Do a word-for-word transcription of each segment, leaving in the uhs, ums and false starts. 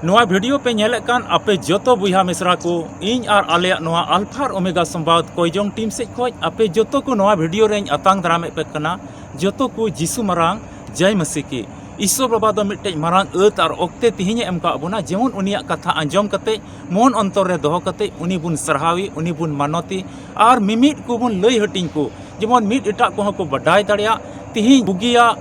ᱱᱚᱣᱟ ᱵᱷᱤᱰᱤᱭᱳ ᱯᱮ ᱧᱮᱞᱮᱫ ᱠᱟᱱ ᱟᱯᱮ ᱡᱚᱛᱚ ᱵᱚᱭᱦᱟ ᱢᱤᱥᱨᱟ ᱠᱚ, ᱤᱧ ᱟᱨ ᱟᱞᱮᱭᱟᱜ ᱱᱚᱣᱟ ᱟᱞᱯᱷᱟ ᱟᱨ ᱳᱢᱮᱜᱟ ᱥᱚᱢᱵᱟᱫ ᱠᱚᱭᱡᱚᱝ ᱴᱤᱢ ᱥᱮᱫ ᱠᱷᱚᱱ ᱟᱯᱮ ᱡᱚᱛᱚ ᱠᱚ ᱱᱚᱣᱟ ᱵᱷᱤᱰᱤᱭᱳ ᱨᱮᱧ ᱟᱛᱟᱝ ᱫᱟᱨᱟᱢᱮᱫ ᱯᱮ ᱠᱟᱱᱟ᱾ ᱡᱚᱛᱚ ᱠᱚ ᱡᱤᱥᱩ ᱢᱟᱨᱟᱝ ᱡᱟᱭ ᱢᱟᱹᱥᱤ ᱠᱤ᱾ ᱤᱥᱥᱚᱨ ᱵᱟᱵᱟ ᱫᱚ ᱢᱤᱫᱴᱮᱡ ᱢᱟᱨᱟᱝ ᱟᱹᱛ ᱟᱨ ᱚᱠᱛᱮ ᱛᱤᱦᱤᱧ ᱮ ᱮᱢ ᱠᱟᱜ ᱵᱚᱱᱟ, ᱡᱮᱢᱚᱱ ᱩᱱᱤᱭᱟᱜ ᱠᱟᱛᱷᱟ ᱟᱸᱡᱚᱢ ᱠᱟᱛᱮ ᱢᱚᱱ ᱚᱱᱛᱚᱨ ᱨᱮ ᱫᱚᱦᱚ ᱠᱟᱛᱮ ᱩᱱᱤ ᱵᱚᱱ ᱥᱟᱨᱦᱟᱣᱤ, ᱩᱱᱤ ᱵᱚᱱ ᱢᱟᱱᱚᱛᱤ ᱟᱨ ᱢᱤᱢᱤᱫ ᱠᱚᱵᱚᱱ ᱞᱟᱹᱭ ᱦᱟᱹᱴᱤᱧ ᱠᱚ, ᱡᱮᱢᱚᱱ ᱢᱤᱫ ᱮᱴᱟᱜ ᱠᱚᱦᱚᱸ ᱠᱚ ᱵᱟᱰᱟᱭ ᱫᱟᱲᱮᱭᱟᱜ᱾ ᱛᱤᱦᱤᱧ ᱵᱩᱜᱤᱭᱟᱜ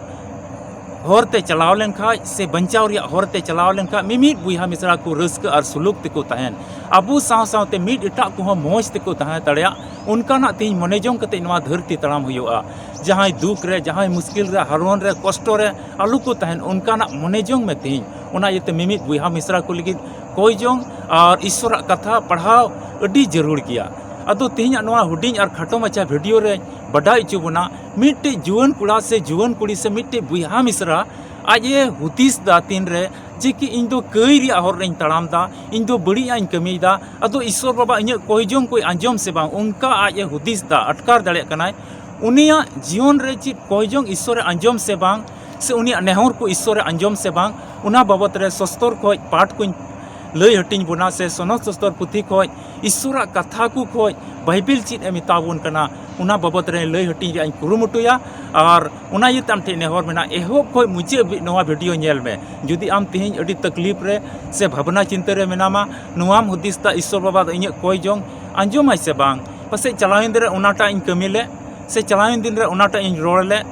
ᱦᱚᱨ ᱛᱮ ᱪᱟᱞᱟᱣ ᱞᱮᱱᱠᱷᱟᱡ ᱥᱮ ᱵᱟᱧᱪᱟᱣ ᱨᱮᱭᱟᱜ ᱦᱚᱨ ᱛᱮ ᱪᱟᱞᱟᱣ ᱞᱮᱱᱠᱷᱟᱡ ᱢᱤᱢᱤᱫ ᱵᱚᱭᱦᱟ ᱢᱤᱥᱨᱟ ᱠᱚ ᱨᱟᱹᱥᱠᱟᱹ ᱟᱨ ᱥᱩᱞᱩᱠ ᱛᱮᱠᱚ ᱛᱟᱦᱮᱱ᱾ ᱟᱵᱚ ᱥᱟᱶ ᱥᱟᱶᱛᱮ ᱢᱤᱫ ᱮᱴᱟᱜ ᱠᱚᱦᱚᱸ ᱢᱚᱡᱽ ᱛᱮᱠᱚ ᱛᱟᱦᱮᱸ ᱫᱟᱲᱮᱭᱟᱜ, ᱚᱱᱠᱟᱱᱟᱜ ᱛᱤᱦᱤᱧ ᱢᱚᱱᱮ ᱡᱚᱝ ᱠᱟᱛᱮ ᱱᱚᱣᱟ ᱫᱷᱟᱹᱨᱛᱤ ᱛᱟᱲᱟᱢ ᱦᱩᱭᱩᱜᱼᱟ᱾ ᱡᱟᱦᱟᱸᱭ ᱫᱩᱠ ᱨᱮ, ᱡᱟᱦᱟᱸᱭ ᱢᱩᱥᱠᱤᱞ ᱨᱮ, ᱦᱟᱨᱚᱱ ᱨᱮ, ᱠᱚᱥᱴᱚ ᱨᱮ ᱟᱞᱚ ᱠᱚ ᱛᱟᱦᱮᱱ, ᱚᱱᱠᱟᱱᱟᱜ ᱢᱚᱱᱮ ᱡᱚᱝ ᱢᱮ ᱛᱤᱦᱤᱧ᱾ ᱚᱱᱟ ᱤᱭᱟᱹᱛᱮ ᱢᱤᱢᱤᱫ ᱵᱚᱭᱦᱟ ᱢᱤᱥᱨᱟ ᱠᱚ ᱞᱟᱹᱜᱤᱫ ᱠᱚᱭ ᱡᱚᱝ ᱟᱨ ᱤᱥᱥᱚᱨᱟᱜ ᱠᱟᱛᱷᱟ ᱯᱟᱲᱦᱟᱣ ᱟᱹᱰᱤ ᱡᱟᱹᱨᱩᱲ ᱜᱮᱭᱟ᱾ ᱟᱫᱚ ᱛᱤᱦᱤᱧᱟᱜ ᱱᱚᱣᱟ ᱦᱩᱰᱤᱧ ᱟᱨ ᱠᱷᱟᱴᱚ ᱢᱟᱪᱷᱟ ᱵᱷᱤᱰᱤᱭᱳ ᱨᱮ ᱵᱟᱰᱟᱭ ᱦᱚᱪᱚ ᱵᱚᱱᱟ, ᱢᱤᱫᱴᱮᱡ ᱡᱩᱣᱟᱹᱱ ᱠᱚᱲᱟ ᱥᱮ ᱡᱩᱣᱟᱹᱱ ᱠᱩᱲᱤ ᱥᱮ ᱢᱤᱫᱴᱮᱡ ᱵᱚᱭᱦᱟ ᱢᱤᱥᱨᱟ ᱟᱡ ᱮ ᱦᱩᱫᱤᱥ ᱫᱟ ᱛᱤᱱᱨᱮ ᱡᱮ ᱠᱤ ᱤᱧ ᱫᱚ ᱠᱟᱹᱭ ᱨᱮᱭᱟᱜ ᱦᱚᱨ ᱨᱮᱧ ᱛᱟᱲᱟᱢ ᱫᱟ, ᱤᱧ ᱫᱚ ᱵᱟᱹᱲᱤᱡ ᱟᱜ ᱤᱧ ᱠᱟᱹᱢᱤᱭᱮᱫᱟ, ᱟᱫᱚ ᱤᱥᱥᱚᱨ ᱵᱟᱵᱟ ᱤᱧᱟᱹᱜ ᱠᱚᱭ ᱡᱚᱝ ᱠᱚᱭ ᱟᱸᱡᱚᱢ ᱥᱮ ᱵᱟᱝ, ᱚᱱᱠᱟ ᱟᱡ ᱮ ᱦᱩᱫᱤᱥ ᱫᱟ, ᱟᱴᱠᱟᱨ ᱫᱟᱲᱮᱭᱟᱜ ᱠᱟᱱᱟᱭ᱾ ᱩᱱᱤᱭᱟᱜ ᱡᱤᱭᱚᱱ ᱨᱮ ᱪᱮᱫ ᱠᱚᱭ ᱡᱚᱝ ᱤᱥᱥᱚᱨ ᱮ ᱟᱸᱡᱚᱢ ᱥᱮ ᱵᱟᱝ, ᱥᱮ ᱩᱱᱤᱭᱟᱜ ᱱᱮᱦᱚᱨ ᱠᱚ ᱤᱥᱥᱚᱨ ᱮ ᱟᱸᱡᱚᱢ ᱥᱮ ᱵᱟᱝ, ᱚᱱᱟ ᱵᱟᱵᱚᱛ ᱨᱮ ᱥᱚᱥᱛᱚᱨ ᱠᱷᱚᱡ ᱯᱟᱴ ᱠᱚᱧ ᱞᱟᱹᱭ ᱦᱟᱹᱴᱤᱧ ᱵᱚᱱᱟ, ᱥᱮ ᱥᱚᱱᱚᱛ ᱥᱚᱥᱛᱚᱨ ᱯᱩᱛᱷᱤ ᱠᱷᱚᱡ ᱤᱥᱥᱚᱨᱟᱜ ᱠᱟᱛᱷᱟ ᱠᱚ ᱠᱷᱚᱡ ᱵᱟᱭᱵᱮᱞ ᱪᱮᱫ ᱮ ᱢᱮᱛᱟ ᱵᱚᱱ ᱠᱟᱱᱟ, ᱚᱱᱟ ᱵᱟᱵᱚᱛ ᱨᱮ ᱞᱟᱹᱭ ᱦᱟᱹᱴᱤᱧ ᱨᱮᱭᱟᱜ ᱤᱧ ᱠᱩᱨᱩᱢᱩᱴᱩᱭᱟ᱾ ᱟᱨ ᱚᱱᱟ ᱤᱭᱟᱹᱛᱮ ᱟᱢ ᱴᱷᱮᱱ ᱱᱮᱦᱚᱨ ᱢᱮᱱᱟᱜᱼᱟ, ᱮᱦᱚᱵ ᱠᱷᱚᱡ ᱢᱩᱪᱟᱹᱫ ᱦᱟᱹᱵᱤᱡ ᱱᱚᱣᱟ ᱵᱷᱤᱰᱤᱭᱳ ᱧᱮᱞ ᱢᱮ᱾ ᱡᱩᱫᱤ ᱟᱢ ᱛᱮᱦᱮᱧ ᱟᱹᱰᱤ ᱛᱟᱠᱞᱤᱯ ᱨᱮ ᱥᱮ ᱵᱷᱟᱵᱽᱱᱟ ᱪᱤᱱᱛᱟᱹ ᱨᱮ ᱢᱮᱱᱟᱢᱟ, ᱱᱚᱣᱟᱢ ᱦᱩᱫᱤᱥ ᱫᱟ ᱤᱥᱥᱚᱨ ᱵᱟᱵᱟ ᱫᱚ ᱤᱧᱟᱹᱜ ᱠᱚᱭ ᱡᱚᱝ ᱟᱸᱡᱚᱢᱟᱭ ᱥᱮ ᱵᱟᱝ, ᱯᱟᱥᱮᱡ ᱪᱟᱞᱟᱣᱮᱱ ᱫᱤᱱ ᱨᱮ ᱚᱱᱟᱴᱟᱜ ᱤᱧ ᱠᱟᱹᱢᱤ ᱞᱮᱫ, ᱥᱮ ᱪᱟᱞᱟᱣᱮᱱ ᱫᱤᱱ ᱨᱮ ᱚᱱᱟᱴᱟᱜ ᱤᱧ ᱨᱚᱲ ᱞᱮᱫ,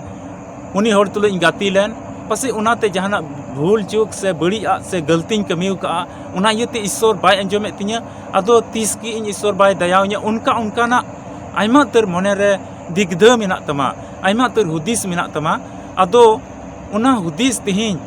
ᱩᱱᱤ ᱦᱚᱲ ᱛᱩᱞᱩᱡ ᱤᱧ ᱜᱟᱛᱮ ᱞᱮᱱ, ᱯᱟᱥᱮᱡ ᱚᱱᱟᱛᱮ ᱡᱟᱦᱟᱱᱟᱜ ᱵᱷᱩᱞ ᱪᱩᱠ ᱥᱮ ᱵᱟᱹᱲᱤᱡ ᱟᱜ ᱥᱮ ᱜᱟᱹᱞᱛᱤᱧ ᱠᱟᱹᱢᱤ ᱟᱠᱟᱫᱼᱟ, ᱚᱱᱟ ᱤᱭᱟᱹᱛᱮ ᱤᱥᱥᱚᱨ ᱵᱟᱭ ᱟᱸᱡᱚᱢᱮᱫ ᱛᱤᱧᱟᱹ᱾ ᱟᱫᱚ ᱛᱤᱥ ᱜᱮ ᱤᱧ ᱤᱥᱥᱚᱨ ᱵᱟᱭ ᱫᱟᱭᱟᱣᱟᱹᱧᱟ, ᱚᱱᱠᱟ ᱚᱱᱠᱟᱱᱟᱜ ᱟᱭᱢᱟ ᱩᱛᱟᱹᱨ ᱢᱚᱱᱮ ᱨᱮ ᱫᱤᱜᱽᱫᱷᱟᱹ ᱢᱮᱱᱟᱜ ᱛᱟᱢᱟ, ᱟᱭᱢᱟ ᱩᱛᱟᱹᱨ ᱦᱩᱫᱤᱥ ᱢᱮᱱᱟᱜ ᱛᱟᱢᱟ᱾ ᱟᱫᱚ ᱚᱱᱟ ᱦᱩᱫᱤᱥ ᱛᱮᱦᱮᱧ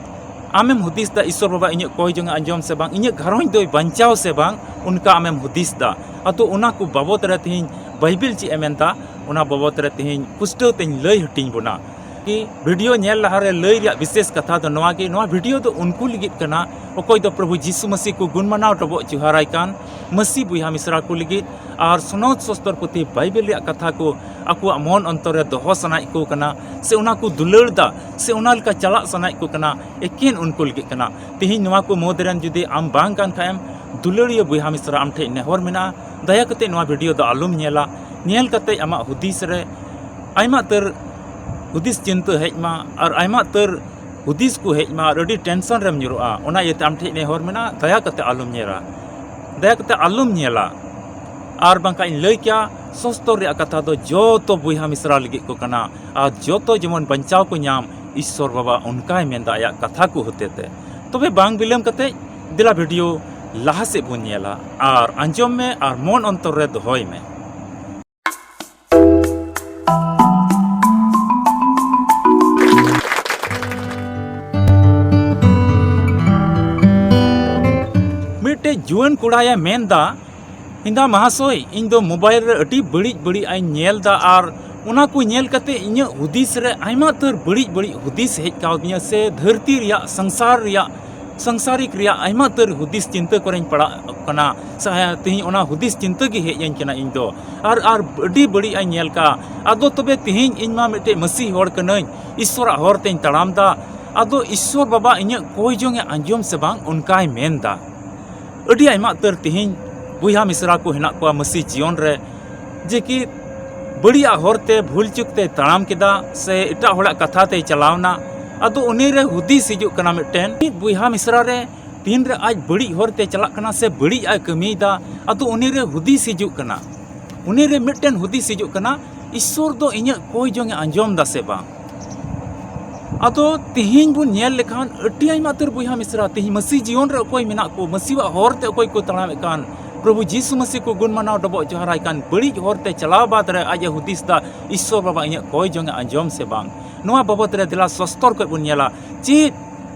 ᱟᱢᱮᱢ ᱦᱩᱫᱤᱥ ᱫᱟ ᱤᱥᱥᱚᱨ ᱵᱟᱵᱟ ᱤᱧᱟᱹᱜ ᱠᱚᱭ ᱡᱚᱝ ᱮ ᱟᱸᱡᱚᱢ ᱥᱮ ᱵᱟᱝ, ᱤᱧᱟᱹᱜ ᱜᱷᱟᱨᱚᱸᱡᱽ ᱫᱚᱭ ᱵᱟᱧᱪᱟᱣ ᱥᱮ ᱵᱟᱝ, ᱚᱱᱠᱟ ᱟᱢᱮᱢ ᱦᱩᱫᱤᱥ ᱫᱟ᱾ ᱟᱫᱚ ᱚᱱᱟ ᱠᱚ ᱵᱟᱵᱚᱛ ᱨᱮ ᱛᱮᱦᱮᱧ ᱵᱟᱭᱵᱮᱞ ᱪᱮᱫ ᱮ ᱢᱮᱱᱫᱟ, ᱚᱱᱟ ᱵᱟᱵᱚᱛ ᱨᱮ ᱛᱮᱦᱮᱧ ᱯᱩᱥᱴᱟᱹᱣ ᱛᱮᱧ ᱞᱟᱹᱭ ᱦᱟᱹᱴᱤᱧ ᱵᱚᱱᱟ᱾ ᱵᱷᱤᱰᱤᱭᱳ ᱧᱮᱞ ᱞᱟᱦᱟᱨᱮ ᱞᱟᱹᱭ ᱨᱮᱭᱟᱜ ᱵᱤᱥᱮᱥ ᱠᱟᱛᱷᱟ ᱫᱚ ᱱᱚᱣᱟ ᱜᱮ, ᱱᱚᱣᱟ ᱵᱷᱤᱰᱤᱭᱳ ᱫᱚ ᱩᱱᱠᱩ ᱞᱟᱹᱜᱤᱫ ᱠᱟᱱᱟ, ᱚᱠᱚᱭ ᱫᱚ ᱯᱨᱚᱵᱷᱩ ᱡᱤᱥᱩ ᱢᱟᱹᱥᱤ ᱠᱚ ᱜᱩᱱ ᱢᱟᱱᱟᱣ ᱰᱚᱵᱚᱜ ᱡᱚᱦᱟᱨᱟᱭ ᱠᱟᱱ ᱢᱟᱹᱥᱤ ᱵᱚᱭᱦᱟ ᱢᱤᱥᱨᱟ ᱠᱚ ᱞᱟᱹᱜᱤᱫ, ᱟᱨ ᱥᱚᱱᱚᱛ ᱥᱚᱥᱛᱚᱨ ᱯᱩᱛᱷᱤ ᱵᱟᱭᱵᱮᱞ ᱨᱮᱭᱟᱜ ᱠᱟᱛᱷᱟ ᱠᱚ ᱟᱠᱚᱣᱟᱜ ᱢᱚᱱ ᱚᱱᱛᱚᱨ ᱨᱮ ᱫᱚᱦᱚ ᱥᱟᱱᱟᱭᱮᱫ ᱠᱚ ᱠᱟᱱᱟ, ᱥᱮ ᱚᱱᱟ ᱠᱚ ᱫᱩᱞᱟᱹᱲ ᱫᱟ, ᱥᱮ ᱚᱱᱟ ᱞᱮᱠᱟ ᱪᱟᱞᱟᱜ ᱥᱟᱱᱟᱭᱮᱫ ᱠᱚ ᱠᱟᱱᱟ, ᱮᱠᱮᱱ ᱩᱱᱠᱩ ᱞᱟᱹᱜᱤᱫ ᱠᱟᱱᱟ᱾ ᱛᱮᱦᱮᱧ ᱱᱚᱣᱟ ᱠᱚ ᱢᱩᱫᱽ ᱨᱮᱱ ᱡᱩᱫᱤ ᱟᱢ ᱵᱟᱝ ᱠᱟᱱ ᱠᱷᱟᱡ ᱮᱢ, ᱫᱩᱞᱟᱹᱲᱤᱭᱟᱹ ᱵᱚᱭᱦᱟ ᱢᱤᱥᱨᱟ, ᱟᱢ ᱴᱷᱮᱱ ᱱᱮᱦᱚᱨ ᱢᱮᱱᱟᱜᱼᱟ, ᱫᱟᱭᱟ ᱠᱟᱛᱮ ᱱᱚᱣᱟ ᱵᱷᱤᱰᱤᱭᱳ ᱫᱚ ᱟᱞᱚᱢ ᱧᱮᱞᱟ᱾ ᱧᱮᱞ ᱠᱟᱛᱮ ᱟᱢᱟᱜ ᱦᱩᱫᱤᱥ ᱨᱮ ᱟᱭᱢᱟ ᱩᱛᱟᱹᱨ ᱦᱩᱫᱤᱥ ᱪᱤᱱᱛᱟᱹ ᱦᱮᱡ ᱢᱟ ᱟᱨ ᱟᱭᱢᱟ ᱩᱛᱟᱹᱨ ᱦᱩᱫᱤᱥ ᱠᱚ ᱦᱮᱡ ᱢᱟ ᱟᱨ ᱟᱹᱰᱤ ᱴᱮᱱᱥᱚᱱ ᱨᱮᱢ ᱧᱩᱨᱩᱜᱼᱟ᱾ ᱚᱱᱟ ᱤᱭᱟᱹᱛᱮ ᱟᱢ ᱴᱷᱮᱱ ᱱᱮᱦᱚᱨ ᱢᱮᱱᱟᱜᱼᱟ, ᱫᱟᱭᱟ ᱠᱟᱛᱮ ᱟᱞᱚᱢ ᱧᱮᱞᱟ, ᱫᱟᱭᱟ ᱠᱟᱛᱮ ᱟᱞᱚᱢ ᱧᱮᱞᱟ᱾ ᱟᱨ ᱵᱟᱝᱠᱷᱟᱱ ᱤᱧ ᱞᱟᱹᱭ ᱠᱮᱭᱟ, ᱥᱚᱥᱛᱚᱨ ᱨᱮᱭᱟᱜ ᱠᱟᱛᱷᱟ ᱫᱚ ᱡᱚᱛᱚ ᱵᱚᱭᱦᱟ ᱢᱤᱥᱨᱟ ᱞᱟᱹᱜᱤᱫ ᱠᱚ ᱠᱟᱱᱟ ᱟᱨ ᱡᱚᱛᱚ ᱡᱮᱢᱚᱱ ᱵᱟᱧᱪᱟᱣ ᱠᱚ ᱧᱟᱢ, ᱤᱥᱥᱚᱨ ᱵᱟᱵᱟ ᱚᱱᱠᱟᱭ ᱢᱮᱱᱫᱟ ᱟᱭᱟᱜ ᱠᱟᱛᱷᱟ ᱠᱚ ᱦᱚᱛᱮᱛᱮ᱾ ᱛᱚᱵᱮ ᱵᱟᱝ ᱵᱤᱞᱚᱢ ᱠᱟᱛᱮ ᱫᱮᱞᱟ ᱵᱷᱤᱰᱤᱭᱳ ᱞᱟᱦᱟ ᱥᱮᱫ ᱵᱚᱱ ᱧᱮᱞᱟ ᱟᱨ ᱟᱸᱡᱚᱢ ᱢᱮ ᱟᱨ ᱢᱚᱱ ᱚᱱᱛᱚᱨ ᱨᱮ ᱫᱚᱦᱚᱭ ᱢᱮ᱾ ᱢᱤᱫᱴᱮᱡ ᱡᱩᱣᱟᱹᱱ ᱠᱚᱲᱟᱭ ᱢᱮᱱᱫᱟ, ᱦᱤᱸᱫᱟ ᱢᱟᱦᱟᱥᱚᱭ, ᱤᱧ ᱫᱚ ᱢᱳᱵᱟᱭᱤᱞ ᱨᱮ ᱟᱹᱰᱤ ᱵᱟᱹᱲᱤᱡ ᱵᱟᱹᱲᱤᱡ ᱟᱜ ᱤᱧ ᱧᱮᱞ ᱫᱟ ᱟᱨ ᱚᱱᱟ ᱠᱚ ᱧᱮᱞ ᱠᱟᱛᱮ ᱤᱧᱟᱹᱜ ᱦᱩᱫᱤᱥ ᱨᱮ ᱟᱭᱢᱟ ᱩᱛᱟᱹᱨ ᱵᱟᱹᱲᱤᱡ ᱵᱟᱹᱲᱤᱡ ᱦᱩᱫᱤᱥ ᱦᱮᱡ ᱠᱟᱣᱫᱤᱧᱟ, ᱥᱮ ᱫᱷᱟᱹᱨᱛᱤ ᱨᱮᱭᱟᱜ, ᱥᱚᱝᱥᱟᱨ ᱨᱮᱭᱟᱜ, ᱥᱚᱝᱥᱟᱨᱤᱠ ᱨᱮᱭᱟᱜ ᱟᱭᱢᱟ ᱩᱛᱟᱹᱨ ᱦᱩᱫᱤᱥ ᱪᱤᱱᱛᱟᱹ ᱠᱚᱨᱮᱧ ᱯᱟᱲᱟᱜ ᱠᱟᱱᱟ᱾ ᱥᱮ ᱛᱮᱦᱮᱧ ᱚᱱᱟ ᱦᱩᱫᱤᱥ ᱪᱤᱱᱛᱟᱹ ᱜᱮ ᱦᱮᱡ ᱟᱹᱧ ᱠᱟᱱᱟ ᱤᱧ ᱫᱚ᱾ ᱟᱨ, ᱟᱨ ᱟᱹᱰᱤ ᱵᱟᱹᱲᱤᱡ ᱟᱜ ᱤᱧ ᱧᱮᱞ ᱠᱟᱜᱼᱟ᱾ ᱟᱫᱚ ᱛᱚᱵᱮ ᱛᱮᱦᱮᱧ ᱤᱧ ᱢᱟ ᱢᱤᱫᱴᱮᱡ ᱢᱟᱹᱥᱤ ᱦᱚᱲ ᱠᱟᱹᱱᱟᱹᱧ, ᱤᱥᱥᱚᱨᱟᱜ ᱦᱚᱨ ᱛᱮᱧ ᱛᱟᱲᱟᱢ ᱫᱟ᱾ ᱟᱫᱚ ᱤᱥᱥᱚᱨ ᱵᱟᱵᱟ ᱤᱧᱟᱹᱜ ᱠᱚᱭ ᱡᱚᱝ ᱮ ᱟᱸᱡᱚᱢ ᱥᱮ ᱵᱟᱝ, ᱚᱱᱠᱟᱭ ᱢᱮᱱ ᱫᱟ᱾ ᱟᱹᱰᱤ ᱟᱭᱢᱟ ᱩᱛᱟᱹᱨ ᱛᱮᱦᱮᱧ ᱵᱚᱭᱦᱟ ᱢᱤᱥᱨᱟ ᱠᱚ ᱦᱮᱱᱟᱜ ᱠᱚᱣᱟ ᱢᱟᱹᱥᱤ ᱡᱤᱭᱚᱱ ᱨᱮ, ᱡᱮ ᱠᱤ ᱵᱟᱹᱲᱤᱡᱟᱜ ᱦᱚᱨ ᱛᱮ ᱵᱷᱩᱞ ᱪᱩᱠ ᱛᱮᱭ ᱛᱟᱲᱟᱢ ᱠᱮᱫᱟ ᱥᱮ ᱮᱴᱟᱜ ᱦᱚᱲᱟᱜ ᱠᱟᱛᱷᱟ ᱛᱮᱭ ᱪᱟᱞᱟᱣᱱᱟ᱾ ᱟᱫᱚ ᱩᱱᱤ ᱨᱮ ᱦᱩᱫᱤᱥ ᱦᱤᱡᱩᱜ ᱠᱟᱱᱟ ᱢᱤᱫᱴᱮᱱ, ᱢᱤᱫ ᱵᱚᱭᱦᱟ ᱢᱤᱥᱨᱟ ᱨᱮ ᱛᱤᱱ ᱨᱮ ᱟᱡ ᱵᱟᱹᱲᱤᱡ ᱦᱚᱨ ᱛᱮ ᱪᱟᱞᱟᱜ ᱠᱟᱱᱟ ᱥᱮ ᱵᱟᱹᱲᱤᱡ ᱟᱜ ᱠᱟᱹᱢᱤᱭᱮᱫᱟ, ᱟᱫᱚ ᱩᱱᱤ ᱨᱮ ᱦᱩᱫᱤᱥ ᱦᱤᱡᱩᱜ ᱠᱟᱱᱟ, ᱩᱱᱤ ᱨᱮ ᱢᱤᱫᱴᱮᱱ ᱦᱩᱫᱤᱥ ᱦᱤᱡᱩᱜ ᱠᱟᱱᱟ, ᱤᱥᱥᱚᱨ ᱫᱚ ᱤᱧᱟᱹᱜ ᱠᱚᱭ ᱡᱚᱝ ᱮ ᱟᱸᱡᱚᱢ ᱫᱟ ᱥᱮ ᱵᱟᱝ? ᱟᱫᱚ ᱛᱮᱦᱮᱧ ᱵᱚᱱ ᱧᱮᱞ ᱞᱮᱠᱷᱟᱱ ᱟᱹᱰᱤ ᱟᱭᱢᱟ ᱩᱛᱟᱹᱨ ᱵᱚᱭᱦᱟ ᱢᱤᱥᱨᱟ ᱛᱮᱦᱮᱧ ᱢᱟᱹᱥᱤ ᱡᱤᱭᱚᱱ ᱨᱮ ᱚᱠᱚᱭ ᱢᱮᱱᱟᱜ ᱠᱚ, ᱢᱟᱹᱥᱤᱣᱟᱜ ᱦᱚᱨ ᱛᱮ ᱚᱠᱚᱭ ᱠᱚ ᱛᱟᱲᱟᱢᱮᱫ ᱠᱟᱱ, ᱯᱨᱚᱵᱷᱩ ᱡᱤᱥᱩ ᱢᱟᱹᱥᱤ ᱠᱚ ᱜᱩᱱ ᱢᱟᱱᱟᱣ ᱰᱚᱵᱚᱜ ᱡᱚᱦᱟᱨᱟᱭ ᱠᱟᱱ, ᱵᱟᱹᱲᱤᱡ ᱦᱚᱨ ᱛᱮ ᱪᱟᱞᱟᱣ ᱵᱟᱫ ᱨᱮ ᱟᱡ ᱮ ᱦᱩᱫᱤᱥ ᱫᱟ, ᱤᱥᱥᱚᱨ ᱵᱟᱵᱟ ᱤᱧᱟᱹᱜ ᱠᱚᱭ ᱡᱚᱝ ᱮ ᱟᱸᱡᱚᱢ ᱥᱮ ᱵᱟᱝ? ᱱᱚᱣᱟ ᱵᱟᱵᱚᱛ ᱨᱮ ᱫᱮᱞᱟ ᱥᱚᱥᱛᱚᱨ ᱠᱷᱚᱡ ᱵᱚᱱ ᱧᱮᱞᱟ᱾ ᱪᱮᱫ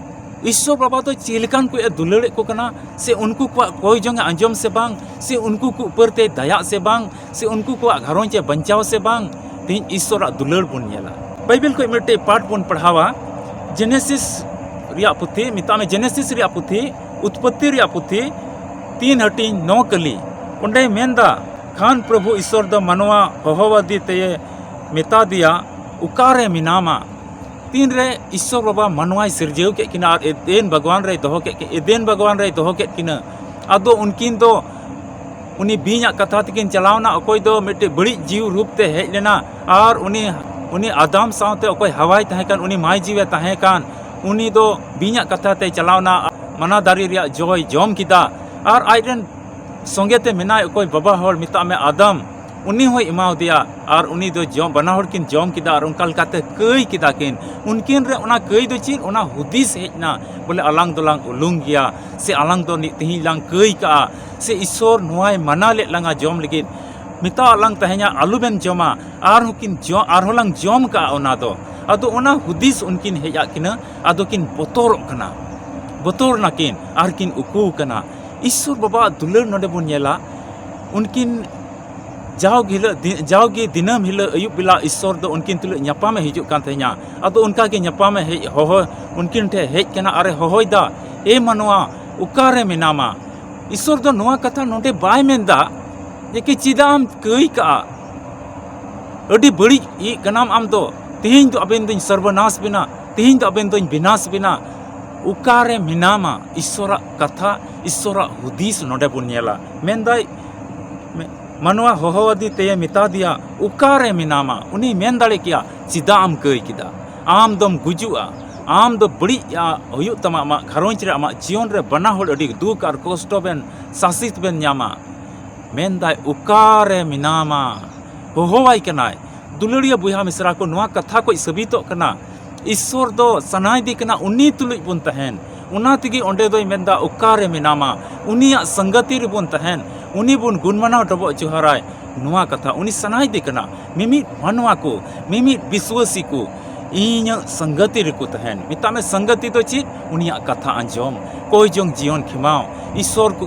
ᱤᱥᱥᱚᱨ ᱵᱟᱵᱟ ᱫᱚ ᱪᱮᱫ ᱞᱮᱠᱟᱱ ᱠᱚᱭ ᱫᱩᱞᱟᱹᱲᱮᱫ ᱠᱚ ᱠᱟᱱᱟ, ᱥᱮ ᱩᱱᱠᱩ ᱠᱚᱣᱟᱜ ᱠᱚᱭ ᱡᱚᱝ ᱮ ᱟᱸᱡᱚᱢ ᱥᱮ ᱵᱟᱝ, ᱥᱮ ᱩᱱᱠᱩ ᱠᱚ ᱩᱯᱟᱹᱨ ᱛᱮ ᱫᱟᱭᱟᱜ ᱥᱮ ᱵᱟᱝ, ᱥᱮ ᱩᱱᱠᱩ ᱠᱚᱣᱟᱜ ᱜᱷᱟᱨᱚᱸᱡᱽ ᱮ ᱵᱟᱧᱪᱟᱣ ᱥᱮ ᱵᱟᱝ? ᱛᱮᱦᱮᱧ ᱤᱥᱥᱚᱨᱟᱜ ᱫᱩᱞᱟᱹᱲ ᱵᱚᱱ ᱧᱮᱞᱟ᱾ ᱵᱟᱭᱵᱮᱞ ᱠᱷᱚᱱ ᱢᱤᱫᱴᱮᱡ ᱯᱟᱴ ᱵᱚᱱ ᱯᱟᱲᱦᱟᱣᱟ᱾ ᱡᱮᱱᱮᱥᱤᱥ ᱨᱮᱭᱟᱜ ᱯᱩᱛᱷᱤ, ᱢᱮᱛᱟᱜ ᱢᱮ ᱡᱮᱱᱮᱥᱤᱥ ᱨᱮᱭᱟᱜ ᱯᱩᱛᱷᱤ, ᱩᱛᱯᱚᱛᱛᱤ ᱨᱮᱭᱟᱜ ᱯᱩᱛᱷᱤ, ᱛᱤᱱ ᱦᱟᱹᱴᱤᱧ ᱱᱚ ᱠᱟᱹᱞᱤ᱾ ᱚᱸᱰᱮᱭ ᱢᱮᱱᱫᱟ, ᱠᱷᱟᱱ ᱯᱨᱚᱵᱷᱩ ᱤᱥᱚᱨ ᱫᱚ ᱢᱟᱱᱣᱟ ᱦᱚᱦᱚᱣᱟᱫᱮ ᱛᱮᱭᱮ ᱢᱮᱛᱟ ᱫᱮᱭᱟ, ᱚᱠᱟᱨᱮ ᱢᱮᱱᱟᱢᱟ? ᱛᱤᱱᱨᱮ ᱤᱥᱚᱨ ᱵᱟᱵᱟ ᱢᱟᱱᱣᱟᱭ ᱥᱤᱨᱡᱟᱹᱣ ᱠᱮᱫ ᱠᱤᱱᱟ ᱟᱨ ᱮᱫᱮᱱ ᱵᱟᱜᱽᱣᱟᱱ ᱨᱮᱭ ᱫᱚᱦᱚ ᱠᱮᱫ ᱠᱤᱱ, ᱮᱫᱮᱱ ᱵᱟᱜᱽᱣᱟᱱ ᱨᱮᱭ ᱫᱚᱦᱚ ᱠᱮᱫ ᱠᱤᱱᱟ, ᱟᱫᱚ ᱩᱱᱠᱤᱱ ᱫᱚ ᱩᱱᱤ ᱵᱤᱧᱟᱜ ᱠᱟᱛᱷᱟ ᱛᱮᱠᱤᱱ ᱪᱟᱞᱟᱣᱱᱟ᱾ ᱚᱠᱚᱭ ᱫᱚ ᱢᱤᱫᱴᱮᱡ ᱵᱟᱹᱲᱤᱡ ᱡᱤᱣᱤ ᱨᱩᱯ ᱛᱮ ᱦᱮᱡ ᱞᱮᱱᱟ ᱟᱨ ᱩᱱᱤ, ᱩᱱᱤ ᱟᱫᱟᱢ ᱥᱟᱶᱛᱮ ᱚᱠᱚᱭ ᱦᱟᱣᱟᱭ ᱛᱟᱦᱮᱸ ᱠᱟᱱ, ᱩᱱᱤ ᱢᱟᱹᱭ ᱡᱤᱣᱤᱭ ᱛᱟᱦᱮᱸ ᱠᱟᱱ, ᱩᱱᱤ ᱫᱚ ᱵᱤᱧᱟᱜ ᱠᱟᱛᱷᱟ ᱛᱮᱭ ᱪᱟᱞᱟᱣᱱᱟ, ᱢᱟᱱᱟ ᱫᱟᱨᱮ ᱨᱮᱭᱟᱜ ᱡᱚᱭ ᱡᱚᱢ ᱠᱮᱫᱟ᱾ ᱟᱨ ᱟᱡᱨᱮᱱ ᱥᱚᱸᱜᱮ ᱛᱮ ᱢᱮᱱᱟᱭ ᱚᱠᱚᱭ ᱵᱟᱵᱟ ᱦᱚᱲ, ᱢᱮᱛᱟᱜ ᱢᱮ ᱟᱫᱟᱢ, ᱩᱱᱤ ᱦᱚᱸᱭ ᱮᱢᱟᱣᱟᱫᱮᱭᱟ᱾ ᱟᱨ ᱩᱱᱤ ᱫᱚ ᱡᱚᱢ, ᱵᱟᱱᱟ ᱦᱚᱲ ᱠᱤᱱ ᱡᱚᱢ ᱠᱮᱫᱟ ᱟᱨ ᱚᱱᱠᱟ ᱞᱮᱠᱟᱛᱮ ᱠᱟᱹᱭ ᱠᱮᱫᱟ ᱠᱤᱱ᱾ ᱩᱱᱠᱤᱱ ᱨᱮ ᱚᱱᱟ ᱠᱟᱹᱭ ᱫᱚ ᱪᱮᱫ? ᱚᱱᱟ ᱦᱩᱫᱤᱥ ᱦᱮᱡ ᱮᱱᱟ, ᱵᱚᱞᱮ ᱟᱞᱟᱝ ᱫᱚᱞᱟᱝ ᱩᱞᱩᱝ ᱜᱮᱭᱟ, ᱥᱮ ᱟᱞᱟᱝ ᱫᱚ ᱱᱤ-, ᱛᱮᱦᱮᱧ ᱞᱟᱝ ᱠᱟᱹᱭ ᱠᱟᱜᱼᱟ, ᱥᱮ ᱤᱥᱚᱨ ᱱᱚᱣᱟᱭ ᱢᱟᱱᱟ ᱞᱮᱫ ᱞᱟᱝᱟ ᱡᱚᱢ ᱞᱟᱹᱜᱤᱫ, ᱢᱮᱛᱟᱣᱟᱫ ᱞᱟᱝ ᱛᱟᱦᱮᱸᱧᱟ ᱟᱞᱚᱵᱮᱱ ᱡᱚᱢᱟ, ᱟᱨᱦᱚᱸ ᱠᱤᱱ ᱡᱚ-, ᱟᱨᱦᱚᱸ ᱞᱟᱝ ᱡᱚᱢ ᱠᱟᱜᱼᱟ ᱚᱱᱟ ᱫᱚ᱾ ᱟᱫᱚ ᱚᱱᱟ ᱦᱩᱫᱤᱥ ᱩᱱᱠᱤᱱ ᱦᱮᱡ ᱟᱫ ᱠᱤᱱᱟ, ᱟᱫᱚ ᱠᱤᱱ ᱵᱚᱛᱚᱨᱚᱜ ᱠᱟᱱᱟ, ᱵᱚᱛᱚᱨ ᱱᱟᱠᱤᱱ ᱟᱨ ᱠᱤᱱ ᱩᱠᱩ ᱠᱟᱱᱟ᱾ ᱤᱥᱚᱨ ᱵᱟᱵᱟᱣᱟᱜ ᱫᱩᱞᱟᱹᱲ ᱱᱚᱰᱮ ᱵᱚᱱ ᱧᱮᱞᱟ, ᱩᱱᱠᱤᱱ ᱡᱟᱣᱜᱮ ᱦᱤᱞᱳᱜ ᱫᱤ-, ᱡᱟᱣᱜᱮ ᱫᱤᱱᱟᱹᱢ ᱦᱤᱞᱳᱜ ᱟᱹᱭᱩᱵ ᱵᱮᱞᱟ ᱤᱥᱚᱨ ᱫᱚ ᱩᱱᱠᱤᱱ ᱛᱩᱞᱩᱡ ᱧᱟᱯᱟᱢᱮ ᱦᱤᱡᱩᱜ ᱠᱟᱱ ᱛᱟᱦᱮᱸᱧᱟ᱾ ᱟᱫᱚ ᱚᱱᱠᱟᱜᱮ ᱧᱟᱯᱟᱢᱮ ᱦᱮᱡ, ᱦᱚᱦᱚ, ᱩᱱᱠᱤᱱ ᱴᱷᱮᱱ ᱦᱮᱡ ᱠᱟᱱᱟ ᱟᱨᱮ ᱦᱚᱦᱚᱭᱮᱫᱟ, "ᱮ ᱢᱟᱱᱣᱟ, ᱚᱠᱟᱨᱮ ᱢᱮᱱᱟᱢᱟ?" ᱤᱥᱚᱨ ᱫᱚ ᱱᱚᱣᱟ ᱠᱟᱛᱷᱟ ᱱᱚᱰᱮ ᱵᱟᱭ ᱢᱮᱱᱫᱟ ᱡᱮ ᱠᱤ ᱪᱮᱫᱟᱜ ᱮᱢ ᱠᱟᱹᱭ ᱠᱟᱜᱼᱟ, ᱟᱹᱰᱤ ᱵᱟᱹᱲᱤᱡ ᱤᱡ ᱠᱟᱱᱟᱢ ᱟᱢ ᱫᱚ, ᱛᱮᱦᱮᱧ ᱫᱚ ᱟᱵᱮᱱ ᱫᱚᱧ ᱥᱚᱨᱵᱚᱱᱟᱥ ᱵᱮᱱᱟ, ᱛᱮᱦᱮᱧ ᱫᱚ ᱟᱵᱮᱱ ᱫᱚᱧ ᱵᱤᱱᱟᱥ ᱵᱮᱱᱟ᱾ ᱚᱠᱟᱨᱮ ᱢᱮᱱᱟᱢᱟ? ᱤᱥᱚᱨᱟᱜ ᱠᱟᱛᱷᱟ, ᱤᱥᱚᱨᱟᱜ ᱦᱩᱫᱤᱥ ᱱᱚᱰᱮ ᱵᱚᱱ ᱧᱮᱞᱟ᱾ ᱢᱮᱱᱫᱟᱭ, ᱢᱮ-, ᱢᱟᱱᱣᱟ ᱦᱚᱦᱚᱣᱟᱫᱮ ᱛᱮᱭᱮ ᱢᱮᱛᱟ ᱫᱮᱭᱟ, "ᱚᱠᱟᱨᱮ ᱢᱮᱱᱟᱢᱟ?" ᱩᱱᱤᱭ ᱢᱮᱱ ᱫᱟᱲᱮ ᱠᱮᱭᱟ, "ᱪᱮᱫᱟᱜ ᱮᱢ ᱠᱟᱹᱭ ᱠᱮᱫᱟ? ᱟᱢ ᱫᱚᱢ ᱜᱩᱡᱩᱜᱼᱟ, ᱟᱢ ᱫᱚ ᱵᱟᱹᱲᱤᱡ ᱦᱩᱭᱩᱜ ᱛᱟᱢᱟ, ᱟᱢᱟᱜ ᱜᱷᱟᱨᱚᱸᱡᱽ ᱨᱮ, ᱟᱢᱟᱜ ᱡᱤᱭᱚᱱ ᱨᱮ ᱵᱟᱱᱟ ᱦᱚᱲ ᱟᱹᱰᱤ ᱫᱩᱠ ᱟᱨ ᱠᱚᱥᱴᱚ ᱵᱮᱱ, ᱥᱟᱥᱤᱛ ᱵᱮᱱ ᱧᱟᱢᱟ᱾" ᱢᱮᱱᱫᱟᱭ, "ᱚᱠᱟᱨᱮ ᱢᱮᱱᱟᱢᱟ?" ᱦᱚᱦᱚᱣᱟᱭ ᱠᱟᱱᱟᱭ᱾ ᱫᱩᱞᱟᱹᱲᱤᱭᱟᱹ ᱵᱚᱭᱦᱟ ᱢᱤᱥᱨᱟ ᱠᱚ, ᱱᱚᱣᱟ ᱠᱟᱛᱷᱟ ᱠᱷᱚᱱ ᱥᱟᱹᱵᱤᱛᱚᱜ ᱠᱟᱱᱟ, ᱤᱥᱚᱨ ᱫᱚ ᱥᱟᱱᱟᱭᱮᱫᱮ ᱠᱟᱱᱟ ᱩᱱᱤ ᱛᱩᱞᱩᱡ ᱵᱚᱱ ᱛᱟᱦᱮᱱ᱾ ᱚᱱᱟ ᱛᱮᱜᱮ ᱚᱸᱰᱮ ᱫᱚᱭ ᱢᱮᱱᱫᱟ, "ᱚᱠᱟᱨᱮ ᱢᱮᱱᱟᱢᱟ?" ᱩᱱᱤᱭᱟᱜ ᱥᱚᱝᱜᱟᱛᱤ ᱨᱮᱵᱚᱱ ᱛᱟᱦᱮᱱ, ᱩᱱᱤ ᱵᱚᱱ ᱜᱩᱱᱢᱟᱱᱟᱣ ᱰᱚᱵᱚᱜ ᱡᱚᱦᱟᱨᱟᱭ᱾ ᱱᱚᱣᱟ ᱠᱟᱛᱷᱟ ᱩᱱᱤ ᱥᱟᱱᱟᱭᱮᱫᱮ ᱠᱟᱱᱟ᱾ ᱢᱤᱢᱤᱫ ᱢᱟᱱᱣᱟ ᱠᱚ, ᱢᱤᱢᱤᱫ ᱵᱤᱥᱣᱟᱹᱥᱤ ᱠᱚ ᱤᱧᱟᱹᱜ ᱥᱚᱝᱜᱟᱛᱤ ᱨᱮᱠᱚ ᱛᱟᱦᱮᱱ᱾ ᱢᱮᱛᱟᱜ ᱢᱮ, ᱥᱚᱝᱜᱟᱛᱤ ᱫᱚ ᱪᱮᱫ? ᱩᱱᱤᱭᱟᱜ ᱠᱟᱛᱷᱟ ᱟᱸᱡᱚᱢ, ᱠᱚᱭ ᱡᱚᱝ ᱡᱤᱭᱚᱱ ᱠᱷᱮᱢᱟᱣ, ᱤᱥᱚᱨ ᱠᱚ,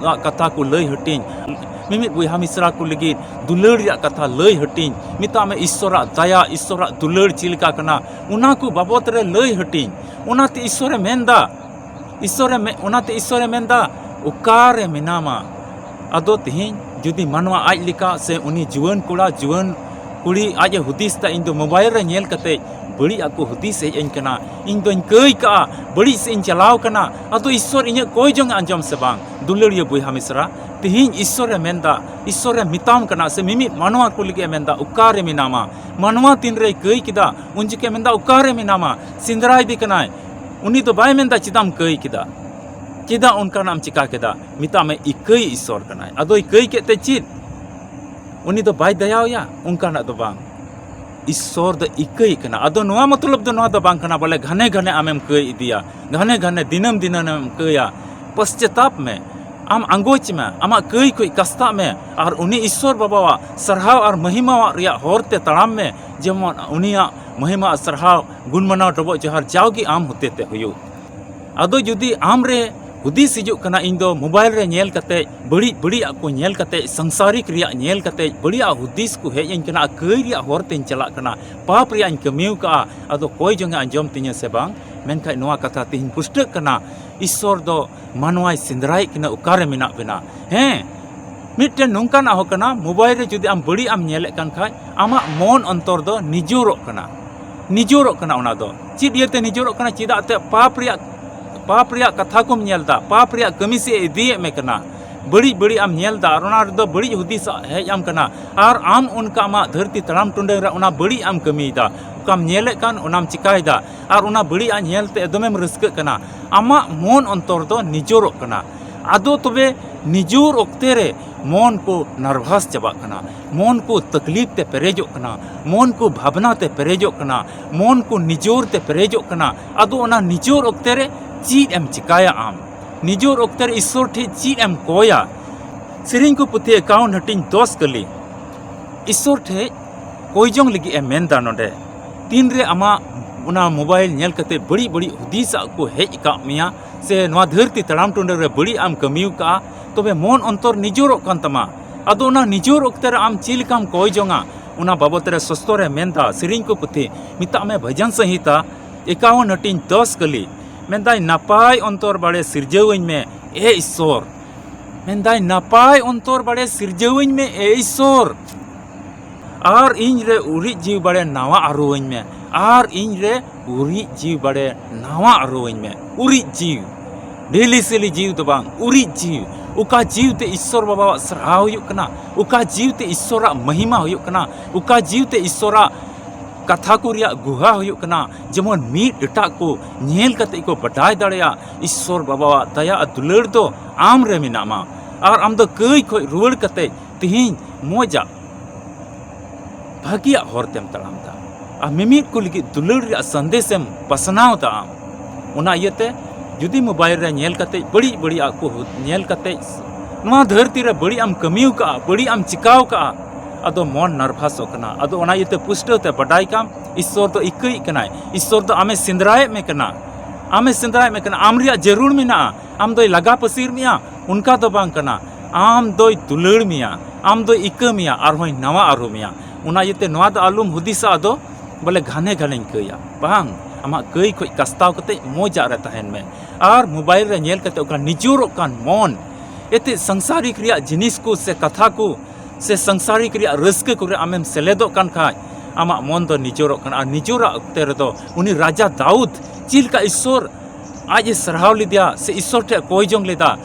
ᱟᱜ ᱠᱟᱛᱷᱟ ᱠᱚ ᱞᱟᱹᱭ ᱦᱟᱹᱴᱤᱧ, ᱢᱤᱢᱤᱫ ᱵᱚᱭᱦᱟ ᱢᱤᱥᱨᱟ ᱠᱚ ᱞᱟᱹᱜᱤᱫ ᱫᱩᱞᱟᱹᱲ ᱨᱮᱭᱟᱜ ᱠᱟᱛᱷᱟ ᱞᱟᱹᱭ ᱦᱟᱹᱴᱤᱧ, ᱢᱮᱛᱟᱜ ᱢᱮ ᱤᱥᱥᱚᱨᱟᱜ ᱫᱟᱭᱟ, ᱤᱥᱥᱚᱨᱟᱜ ᱫᱩᱞᱟᱹᱲ ᱪᱮᱫ ᱞᱮᱠᱟ ᱠᱟᱱᱟ, ᱚᱱᱟ ᱠᱚ ᱵᱟᱵᱚᱛ ᱨᱮ ᱞᱟᱹᱭ ᱦᱟᱹᱴᱤᱧ᱾ ᱚᱱᱟᱛᱮ ᱤᱥᱥᱚᱨᱮ ᱢᱮᱱᱫᱟ, ᱤᱥᱥᱚᱨᱮ ᱢᱮ-, ᱚᱱᱟᱛᱮ ᱤᱥᱥᱚᱨᱮ ᱢᱮᱱᱫᱟ, "ᱚᱠᱟᱨᱮ ᱢᱮᱱᱟᱢᱟ?" ᱟᱫᱚ ᱛᱮᱦᱮᱧ ᱡᱩᱫᱤ ᱢᱟᱱᱣᱟ ᱟᱡ ᱞᱮᱠᱟ ᱥᱮ ᱩᱱᱤ ᱡᱩᱣᱟᱹᱱ ᱠᱚᱲᱟ, ᱡᱩᱣᱟᱹᱱ ᱠᱩᱲᱤ ᱟᱡ ᱮ ᱦᱩᱫᱤᱥ ᱫᱟ, "ᱤᱧ ᱫᱚ ᱢᱳᱵᱟᱭᱤᱞ ᱨᱮ ᱧᱮᱞ ᱠᱟᱛᱮ ᱵᱟᱹᱲᱤᱡ ᱟᱜ ᱠᱚ ᱦᱩᱫᱤᱥ ᱦᱮᱡ ᱟᱹᱧ ᱠᱟᱱᱟ, ᱤᱧ ᱫᱚᱧ ᱠᱟᱹᱭ ᱠᱟᱜᱼᱟ, ᱵᱟᱹᱲᱤᱡ ᱥᱮᱫ ᱤᱧ ᱪᱟᱞᱟᱣ ᱠᱟᱱᱟ, ᱟᱫᱚ ᱤᱥᱥᱚᱨ ᱤᱧᱟᱹᱜ ᱠᱚᱭ ᱡᱚᱝ ᱮ ᱟᱸᱡᱚᱢ ᱥᱮ ᱵᱟᱝ?" ᱫᱩᱞᱟᱹᱲᱤᱭᱟᱹ ᱵᱚᱭᱦᱟ ᱢᱤᱥᱨᱟ, ᱛᱮᱦᱮᱧ ᱤᱥᱥᱚᱨᱮ ᱢᱮᱱᱫᱟ, ᱤᱥᱥᱚᱨᱮ ᱢᱮᱛᱟᱢ ᱠᱟᱱᱟ, ᱥᱮ ᱢᱤᱢᱤᱫ ᱢᱟᱱᱣᱟ ᱠᱚ ᱞᱟᱹᱜᱤᱫ ᱮ ᱢᱮᱱᱫᱟ, "ᱚᱠᱟᱨᱮ ᱢᱮᱱᱟᱢᱟ?" ᱢᱟᱱᱣᱟ ᱛᱤᱱᱨᱮᱭ ᱠᱟᱹᱭ ᱠᱮᱫᱟ, ᱩᱱ ᱡᱚᱠᱷᱮᱡ ᱢᱮᱱᱫᱟ, "ᱚᱠᱟᱨᱮ ᱢᱮᱱᱟᱢᱟ?" ᱥᱮᱸᱫᱽᱨᱟᱭᱮᱫᱮ ᱠᱟᱱᱟᱭ᱾ ᱩᱱᱤ ᱫᱚ ᱵᱟᱭ ᱢᱮᱱᱫᱟ, "ᱪᱮᱫᱟᱜ ᱮᱢ ᱠᱟᱹᱭ ᱠᱮᱫᱟ? ᱪᱮᱫᱟᱜ ᱚᱱᱠᱟᱱᱟᱜ ᱮᱢ ᱪᱤᱠᱟ ᱠᱮᱫᱟ?" ᱢᱮᱛᱟᱜ ᱢᱮ, ᱤᱠᱟᱹᱭ ᱤᱥᱥᱚᱨ ᱠᱟᱱᱟᱭ᱾ ᱟᱫᱚᱭ ᱠᱟᱹᱭ ᱠᱮᱫ ᱛᱮ ᱪᱮᱫ? ᱩᱱᱤ ᱫᱚ ᱵᱟᱭ ᱫᱟᱭᱟᱣᱟᱭᱟ? ᱚᱱᱠᱟᱱᱟᱜ ᱫᱚ ᱵᱟᱝ᱾ ᱤᱥᱥᱚᱨ ᱫᱚ ᱤᱠᱟᱹᱭ ᱠᱟᱱᱟ᱾ ᱟᱫᱚ ᱱᱚᱣᱟ ᱢᱚᱛᱞᱚᱵ ᱫᱚ ᱱᱚᱣᱟ ᱫᱚ ᱵᱟᱝ ᱠᱟᱱᱟ, ᱵᱚᱞᱮ, ᱜᱷᱟᱱᱮ ᱜᱷᱟᱱᱮ ᱟᱢᱮᱢ ᱠᱟᱹᱭ ᱤᱫᱤᱭᱟ, ᱜᱷᱟᱱᱮ ᱜᱷᱟᱱᱮ, ᱫᱤᱱᱟᱹᱢ ᱫᱤᱱᱟᱹᱢ ᱮᱢ ᱠᱟᱹᱭᱟ᱾ ᱯᱚᱥᱪᱟᱛᱟᱯ ᱢᱮ, ᱟᱢ ᱟᱸᱜᱚᱪ ᱢᱮ, ᱟᱢᱟᱜ ᱠᱟᱹᱭ ᱠᱷᱚᱡ ᱠᱟᱥᱛᱟᱜ ᱢᱮ, ᱟᱨ ᱩᱱᱤ ᱤᱥᱥᱚᱨ ᱵᱟᱵᱟᱣᱟᱜ ᱥᱟᱨᱦᱟᱣ ᱟᱨ ᱢᱚᱦᱤᱢᱟᱣᱟᱜ ᱨᱮᱭᱟᱜ ᱦᱚᱨ ᱛᱮ ᱛᱟᱲᱟᱢ ᱢᱮ, ᱡᱮᱢᱚᱱ ᱩᱱᱤᱭᱟᱜ ᱢᱚᱦᱤᱢᱟ ᱟᱨ ᱥᱟᱨᱦᱟᱣ, ᱜᱩᱱ ᱢᱟᱱᱟᱣ ᱰᱚᱵᱚᱜ ᱡᱚᱦᱟᱨ ᱡᱟᱣᱜᱮ ᱟᱢ ᱦᱚᱛᱮᱛᱮ ᱦᱩᱭᱩᱜ᱾ ᱟᱫᱚ ᱡᱩᱫᱤ ᱟᱢ ᱨᱮ ᱦᱩᱫᱤᱥ ᱦᱤᱡᱩᱜ ᱠᱟᱱᱟ, ᱤᱧ ᱫᱚ ᱢᱳᱵᱟᱭᱤᱞ ᱨᱮ ᱧᱮᱞ ᱠᱟᱛᱮ, ᱵᱟᱹᱲᱤᱡ, ᱵᱟᱹᱲᱤᱡ ᱟᱜ ᱠᱚ ᱧᱮᱞ ᱠᱟᱛᱮ, ᱥᱚᱝᱥᱟᱨᱤᱠ ᱨᱮᱭᱟᱜ ᱧᱮᱞ ᱠᱟᱛᱮ, ᱵᱟᱹᱲᱤᱡ ᱟᱜ ᱦᱩᱫᱤᱥ ᱠᱚ ᱦᱮᱡ ᱟᱹᱧ ᱠᱟᱱᱟ, ᱟᱨ ᱠᱟᱹᱭ ᱨᱮᱭᱟᱜ ᱦᱚᱨ ᱛᱮᱧ ᱪᱟᱞᱟᱜ ᱠᱟᱱᱟ, ᱯᱟᱯ ᱨᱮᱭᱟᱜ ᱤᱧ ᱠᱟᱹᱢᱤ ᱟᱠᱟᱫᱼᱟ, ᱟᱫᱚ ᱠᱚᱭ ᱡᱚᱝ ᱮ ᱟᱸᱡᱚᱢ ᱛᱤᱧᱟᱹ ᱥᱮ ᱵᱟᱝ? ᱢᱮᱱᱠᱷᱟᱱ ᱱᱚᱣᱟ ᱠᱟᱛᱷᱟ ᱛᱮᱦᱮᱧ ᱯᱩᱥᱴᱟᱹᱜ ᱠᱟᱱᱟ, ᱤᱥᱥᱚᱨ ᱫᱚ ᱢᱟᱱᱣᱟᱭ ᱥᱮᱸᱫᱽᱨᱟᱭᱮᱫ ᱠᱤᱱᱟ, ᱚᱠᱟᱨᱮ ᱢᱮᱱᱟᱜ ᱵᱮᱱᱟ? ᱦᱮᱸ, ᱢᱤᱫᱴᱮᱱ ᱱᱚᱝᱠᱟᱱᱟᱜ ᱦᱚᱸ ᱠᱟᱱᱟ, ᱢᱳᱵᱟᱭᱤᱞ ᱨᱮ ᱡᱩᱫᱤ ᱟᱢ ᱵᱟᱹᱲᱤᱡ ᱮᱢ ᱧᱮᱞᱮᱫ ᱠᱟᱱ ᱠᱷᱟᱡ, ᱟᱢᱟᱜ ᱢᱚᱱ ᱚᱱᱛᱚᱨ ᱫᱚ ᱱᱤᱡᱚᱨᱚᱜ ᱠᱟᱱᱟ᱾ ᱱᱤᱡᱚᱨᱚᱜ ᱠᱟᱱᱟ᱾ ᱚᱱᱟ ᱫᱚ ᱪᱮᱫ ᱤᱭᱟᱹᱛᱮ ᱱᱤᱡᱚᱨᱚᱜ ᱠᱟᱱᱟ? ᱪᱮᱫᱟᱜ ᱛᱮ ᱯᱟᱯ ᱨᱮᱭᱟᱜ, ᱯᱟᱯ ᱨᱮᱭᱟᱜ ᱠᱟᱛᱷᱟ ᱠᱚᱢ ᱧᱮᱞ ᱮᱫᱟ, ᱯᱟᱯ ᱨᱮᱭᱟᱜ ᱠᱟᱹᱢᱤ ᱥᱮᱫ ᱮ ᱤᱫᱤᱭᱮᱫ ᱢᱮ ᱠᱟᱱᱟ, ᱵᱟᱹᱲᱤᱡ ᱵᱟᱹᱲᱤᱡ ᱮᱢ ᱧᱮᱞ ᱮᱫᱟ, ᱟᱨ ᱚᱱᱟ ᱨᱮᱫᱚ ᱵᱟᱹᱲᱤᱡ ᱦᱩᱫᱤᱥ ᱦᱮᱡ ᱟᱢ ᱠᱟᱱᱟ, ᱟᱨ ᱟᱢ ᱚᱱᱠᱟ ᱟᱢᱟᱜ ᱫᱷᱟᱹᱨᱛᱤ ᱛᱟᱲᱟᱢ ᱴᱩᱰᱟᱹᱝ ᱨᱮ ᱚᱱᱟ ᱵᱟᱹᱲᱤᱡ ᱮᱢ ᱠᱟᱹᱢᱤᱭᱮᱫᱟ, ᱚᱠᱟᱢ ᱧᱮᱞᱮᱫ ᱠᱟᱱ ᱚᱱᱟᱢ ᱪᱤᱠᱟᱭᱮᱫᱟ, ᱟᱨ ᱚᱱᱟ ᱵᱟᱹᱲᱤᱡ ᱟᱜ ᱧᱮᱞ ᱛᱮ ᱮᱠᱫᱚᱢᱮᱢ ᱨᱟᱹᱥᱠᱟᱹᱜ ᱠᱟᱱᱟ᱾ ᱟᱢᱟᱜ ᱢᱚᱱ ᱚᱱᱛᱚᱨ ᱫᱚ ᱱᱤᱡᱚᱨᱚᱜ ᱠᱟᱱᱟ᱾ ᱟᱫᱚ ᱛᱚᱵᱮ ᱱᱤᱡᱚᱨ ᱚᱠᱛᱮ ᱨᱮ ᱢᱚᱱ ᱠᱚ ᱱᱟᱨᱵᱷᱟᱥ ᱪᱟᱵᱟᱜ ᱠᱟᱱᱟ, ᱢᱚᱱ ᱠᱚ ᱛᱟᱠᱞᱤᱯ ᱛᱮ ᱯᱮᱨᱮᱡᱚᱜ ᱠᱟᱱᱟ, ᱢᱚᱱ ᱠᱚ ᱵᱷᱟᱵᱽᱱᱟ ᱛᱮ ᱯᱮᱨᱮᱡᱚᱜ ᱠᱟᱱᱟ, ᱢᱚᱱ ᱠᱚ ᱱᱤᱡᱚᱨ ᱛᱮ ᱯᱮᱨᱮᱡᱚᱜ ᱠᱟᱱᱟ᱾ ᱟᱫᱚ ᱚᱱᱟ ᱱᱤᱡᱚᱨ ᱚᱠᱛᱮ ᱨᱮ ᱪᱮᱫ ᱮᱢ ᱪᱤᱠᱟᱭᱟ ᱟᱢ? ᱱᱤᱡᱚᱨ ᱚᱠᱛᱮ ᱨᱮ ᱤᱥᱥᱚᱨ ᱴᱷᱮᱡ ᱪᱮᱫ ᱮᱢ ᱠᱚᱭᱟ? ᱥᱮᱨᱮᱧ ᱠᱚ ᱯᱩᱛᱷᱤ ᱮᱠᱟᱣᱩᱱᱴ ᱦᱟᱹᱴᱤᱧ ᱫᱚᱥ ᱠᱟᱹᱞᱤ᱾ ᱤᱥᱥᱚᱨ ᱴᱷᱮᱡ ᱠᱚᱭ ᱡᱚᱝ ᱞᱟᱹᱜᱤᱫ ᱮ ᱢᱮᱱᱫᱟ ᱱᱚᱰᱮ᱾ ᱛᱤᱱᱨᱮ ᱟᱢᱟᱜ ᱚᱱᱟ ᱢᱳᱵᱟᱭᱤᱞ ᱧᱮᱞ ᱠᱟᱛᱮ ᱵᱟᱹᱲᱤᱡ ᱵᱟᱹᱲᱤᱡ ᱦᱩᱫᱤᱥᱟᱜ ᱠᱚ ᱦᱮᱡ ᱟᱠᱟᱫ ᱢᱮᱭᱟ, ᱥᱮ ᱱᱚᱣᱟ ᱫᱷᱟᱹᱨᱛᱤ ᱛᱟᱲᱟᱢ ᱴᱩᱰᱟᱹ ᱨᱮ ᱵᱟᱹᱲᱤᱡ ᱟᱜ ᱮᱢ ᱠᱟᱹᱢᱤ ᱟᱠᱟᱫᱼᱟ, ᱛᱚᱵᱮ ᱢᱚᱱ ᱚᱱᱛᱚᱨ ᱱᱤᱡᱚᱨᱚᱜ ᱠᱟᱱ ᱛᱟᱢᱟ᱾ ᱟᱫᱚ ᱚᱱᱟ ᱱᱤᱡᱚᱨ ᱚᱠᱛᱮ ᱨᱮ ᱟᱢ ᱪᱮᱫ ᱞᱮᱠᱟᱢ ᱠᱚᱭ ᱡᱚᱝᱟ, ᱚᱱᱟ ᱵᱟᱵᱚᱛ ᱨᱮ ᱥᱚᱥᱛᱚ ᱨᱮ ᱢᱮᱱᱫᱟ, ᱥᱮᱨᱮᱧ ᱠᱚ ᱯᱩᱛᱷᱤ, ᱢᱮᱛᱟᱜ ᱢᱮ ᱵᱷᱚᱡᱚᱱ ᱥᱚᱝᱦᱤᱛᱟ ᱮᱠᱟᱣᱚᱱ ᱦᱟᱹᱴᱤᱧ ᱫᱚᱥ ᱠᱟᱹᱞᱤ, ᱢᱮᱱᱫᱟᱭ, "ᱱᱟᱯᱟᱭ ᱚᱱᱛᱚᱨ ᱵᱟᱲᱮ ᱥᱤᱨᱡᱟᱹᱣᱟᱹᱧ ᱢᱮ, ᱮ ᱤᱥᱥᱚᱨ᱾" ᱢᱮᱱᱫᱟᱭ, "ᱱᱟᱯᱟᱭ ᱚᱱᱛᱚᱨ ᱵᱟᱲᱮ ᱥᱤᱨᱡᱟᱹᱣᱟᱹᱧ ᱢᱮ, ᱮ ᱤᱥᱥᱚᱨ, ᱟᱨ ᱤᱧ ᱨᱮ ᱩᱨᱤᱡ ᱡᱤᱣᱤ ᱵᱟᱲᱮ ᱱᱟᱣᱟ ᱟᱹᱨᱩᱣᱟᱹᱧ ᱢᱮ, ᱟᱨ ᱤᱧ ᱨᱮ ᱩᱨᱤᱡ ᱡᱤᱣᱤ ᱵᱟᱲᱮ ᱱᱟᱣᱟ ᱟᱹᱨᱩᱣᱟᱹᱧ ᱢᱮ᱾" ᱩᱨᱤᱡ ᱡᱤᱣᱤ, ᱰᱷᱤᱞᱤ ᱥᱤᱞᱤ ᱡᱤᱣᱤ ᱫᱚ ᱵᱟᱝ, ᱩᱨᱤᱡ ᱡᱤᱣᱤ᱾ ᱚᱠᱟ ᱡᱤᱣᱤ ᱛᱮ ᱤᱥᱥᱚᱨ ᱵᱟᱵᱟᱣᱟᱜ ᱥᱟᱨᱦᱟᱣ ᱦᱩᱭᱩᱜ ᱠᱟᱱᱟ, ᱚᱠᱟ ᱡᱤᱣᱤ ᱛᱮ ᱤᱥᱥᱚᱨᱟᱜ ᱢᱚᱦᱤᱢᱟ ᱦᱩᱭᱩᱜ ᱠᱟᱱᱟ, ᱚᱠᱟ ᱡᱤᱣᱤ ᱛᱮ ᱤᱥᱥᱚᱨᱟᱜ ᱠᱟᱛᱷᱟ ᱠᱚ ᱨᱮᱭᱟᱜ ᱜᱩᱦᱟ ᱦᱩᱭᱩᱜ ᱠᱟᱱᱟ, ᱡᱮᱢᱚᱱ ᱢᱤᱫ ᱮᱴᱟᱜ ᱠᱚ ᱧᱮᱞ ᱠᱟᱛᱮ ᱠᱚ ᱵᱟᱰᱟᱭ ᱫᱟᱲᱮᱭᱟᱜ, ᱤᱥᱥᱚᱨ ᱵᱟᱵᱟᱣᱟᱜ ᱫᱟᱭᱟ ᱟᱨ ᱫᱩᱞᱟᱹᱲ ᱫᱚ ᱟᱢ ᱨᱮ ᱢᱮᱱᱟᱜ ᱢᱟ, ᱟᱨ ᱟᱢ ᱫᱚ ᱠᱟᱹᱭ ᱠᱷᱚᱡ ᱨᱩᱣᱟᱹᱲ ᱠᱟᱛᱮ ᱛᱤᱦᱤᱧ ᱢᱚᱡᱟᱜ, ᱵᱷᱟᱹᱜᱤᱭᱟᱜ ᱦᱚᱨ ᱛᱮᱢ ᱛᱟᱲᱟᱢ ᱫᱟ, ᱟᱨ ᱢᱤᱢᱤᱫ ᱠᱚ ᱞᱟᱹᱜᱤᱫ ᱫᱩᱞᱟᱹᱲ ᱨᱮᱭᱟᱜ ᱥᱟᱸᱫᱮᱥ ᱮᱢ ᱯᱟᱥᱱᱟᱣ ᱫᱟ ᱟᱢ᱾ ᱚᱱᱟ ᱤᱭᱟᱹᱛᱮ ᱡᱩᱫᱤ ᱢᱳᱵᱟᱭᱤᱞ ᱨᱮ ᱧᱮᱞ ᱠᱟᱛᱮ, ᱵᱟᱹᱲᱤᱡ ᱵᱟᱹᱲᱤᱡ ᱟᱜ ᱠᱚ ᱧᱮᱞ ᱠᱟᱛᱮ, ᱱᱚᱣᱟ ᱫᱷᱟᱹᱨᱛᱤ ᱨᱮ ᱵᱟᱹᱲᱤᱡ ᱮᱢ ᱠᱟᱹᱢᱤ ᱟᱠᱟᱫᱼᱟ, ᱵᱟᱹᱲᱤᱡ ᱮᱢ ᱪᱤᱠᱟᱹᱣ ᱠᱟᱜᱼᱟ, ᱟᱫᱚ ᱢᱚᱱ ᱱᱟᱨᱵᱷᱟᱥᱚᱜ ᱠᱟᱱᱟ᱾ ᱟᱫᱚ ᱚᱱᱟ ᱤᱭᱟᱹᱛᱮ ᱯᱩᱥᱴᱟᱹᱣ ᱛᱮ ᱵᱟᱰᱟᱭ ᱠᱟᱢ, ᱤᱥᱥᱚᱨ ᱫᱚ ᱤᱠᱟᱹᱭᱮᱫ ᱠᱟᱱᱟᱭ, ᱤᱥᱥᱚᱨ ᱫᱚ ᱟᱢᱮ ᱥᱮᱸᱫᱽᱨᱟᱭᱮᱫ ᱢᱮ ᱠᱟᱱᱟ, ᱟᱢᱮ ᱥᱮᱸᱫᱽᱨᱟᱭᱮᱫ ᱢᱮ ᱠᱟᱱᱟ᱾ ᱟᱢ ᱨᱮᱭᱟᱜ ᱡᱟᱹᱨᱩᱲ ᱢᱮᱱᱟᱜᱼᱟ, ᱟᱢ ᱫᱚᱭ ᱞᱟᱜᱟ ᱯᱟᱹᱥᱤᱨ ᱢᱮᱭᱟ, ᱚᱱᱠᱟ ᱫᱚ ᱵᱟᱝ ᱠᱟᱱᱟ᱾ ᱟᱢ ᱫᱚᱭ ᱫᱩᱞᱟᱹᱲ ᱢᱮᱭᱟ, ᱟᱢ ᱫᱚᱭ ᱤᱠᱟᱹ ᱢᱮᱭᱟ, ᱟᱨᱦᱚᱸᱭ ᱱᱟᱣᱟ ᱟᱹᱨᱩ ᱢᱮᱭᱟ᱾ ᱚᱱᱟ ᱤᱭᱟᱹᱛᱮ ᱱᱚᱣᱟ ᱫᱚ ᱟᱞᱚᱢ ᱦᱩᱫᱤᱥᱟ ᱟᱫᱚ, ᱵᱚᱞᱮ ᱜᱷᱟᱱᱮ ᱜᱷᱟᱱᱮᱧ ᱠᱟᱹᱭᱟ, ᱵᱟᱝ, ᱟᱢᱟᱜ ᱠᱟᱹᱭ ᱠᱷᱚᱡ ᱠᱟᱥᱛᱟᱣ ᱠᱟᱛᱮ ᱢᱚᱡᱟᱜ ᱨᱮ ᱛᱟᱦᱮᱱ ᱢᱮ᱾ ᱟᱨ ᱢᱳᱵᱟᱭᱤᱞ ᱨᱮ ᱧᱮᱞ ᱠᱟᱛᱮ ᱚᱠᱟ ᱱᱤᱡᱚᱨᱚᱜ ᱠᱟᱱ ᱢᱚᱱ, ᱮᱛᱮ ᱥᱟᱝᱥᱟᱨᱤᱠ ᱨᱮᱭᱟᱜ ᱡᱤᱱᱤᱥ ᱠᱚ ᱥᱮ ᱠᱟᱛᱷᱟ ᱠᱚ ᱥᱮ ᱥᱟᱝᱥᱟᱨᱤᱠ ᱨᱮᱭᱟᱜ ᱨᱟᱹᱥᱠᱟᱹ ᱠᱚᱨᱮ ᱟᱢᱮᱢ ᱥᱮᱞᱮᱫᱚᱜ ᱠᱟᱱ ᱠᱷᱟᱡ, ᱟᱢᱟᱜ ᱢᱚᱱ ᱫᱚ ᱱᱤᱡᱚᱨᱚᱜ ᱠᱟᱱᱟ᱾ ᱟᱨ ᱱᱤᱡᱚᱨᱟᱜ ᱚᱠᱛᱮ ᱨᱮᱫᱚ ᱩᱱᱤ ᱨᱟᱡᱟ ᱫᱟᱣᱩᱫ ᱪᱮᱫ ᱞᱮᱠᱟ ᱤᱥᱥᱚᱨ ᱟᱡ ᱮ ᱥᱟᱨᱦᱟᱣ ᱞᱮᱫᱮᱭᱟ ᱥᱮ ᱤᱥᱥᱚᱨ ᱴᱷᱮᱱ ᱠᱚᱭ ᱡᱚᱝ ᱞᱮᱫᱟ,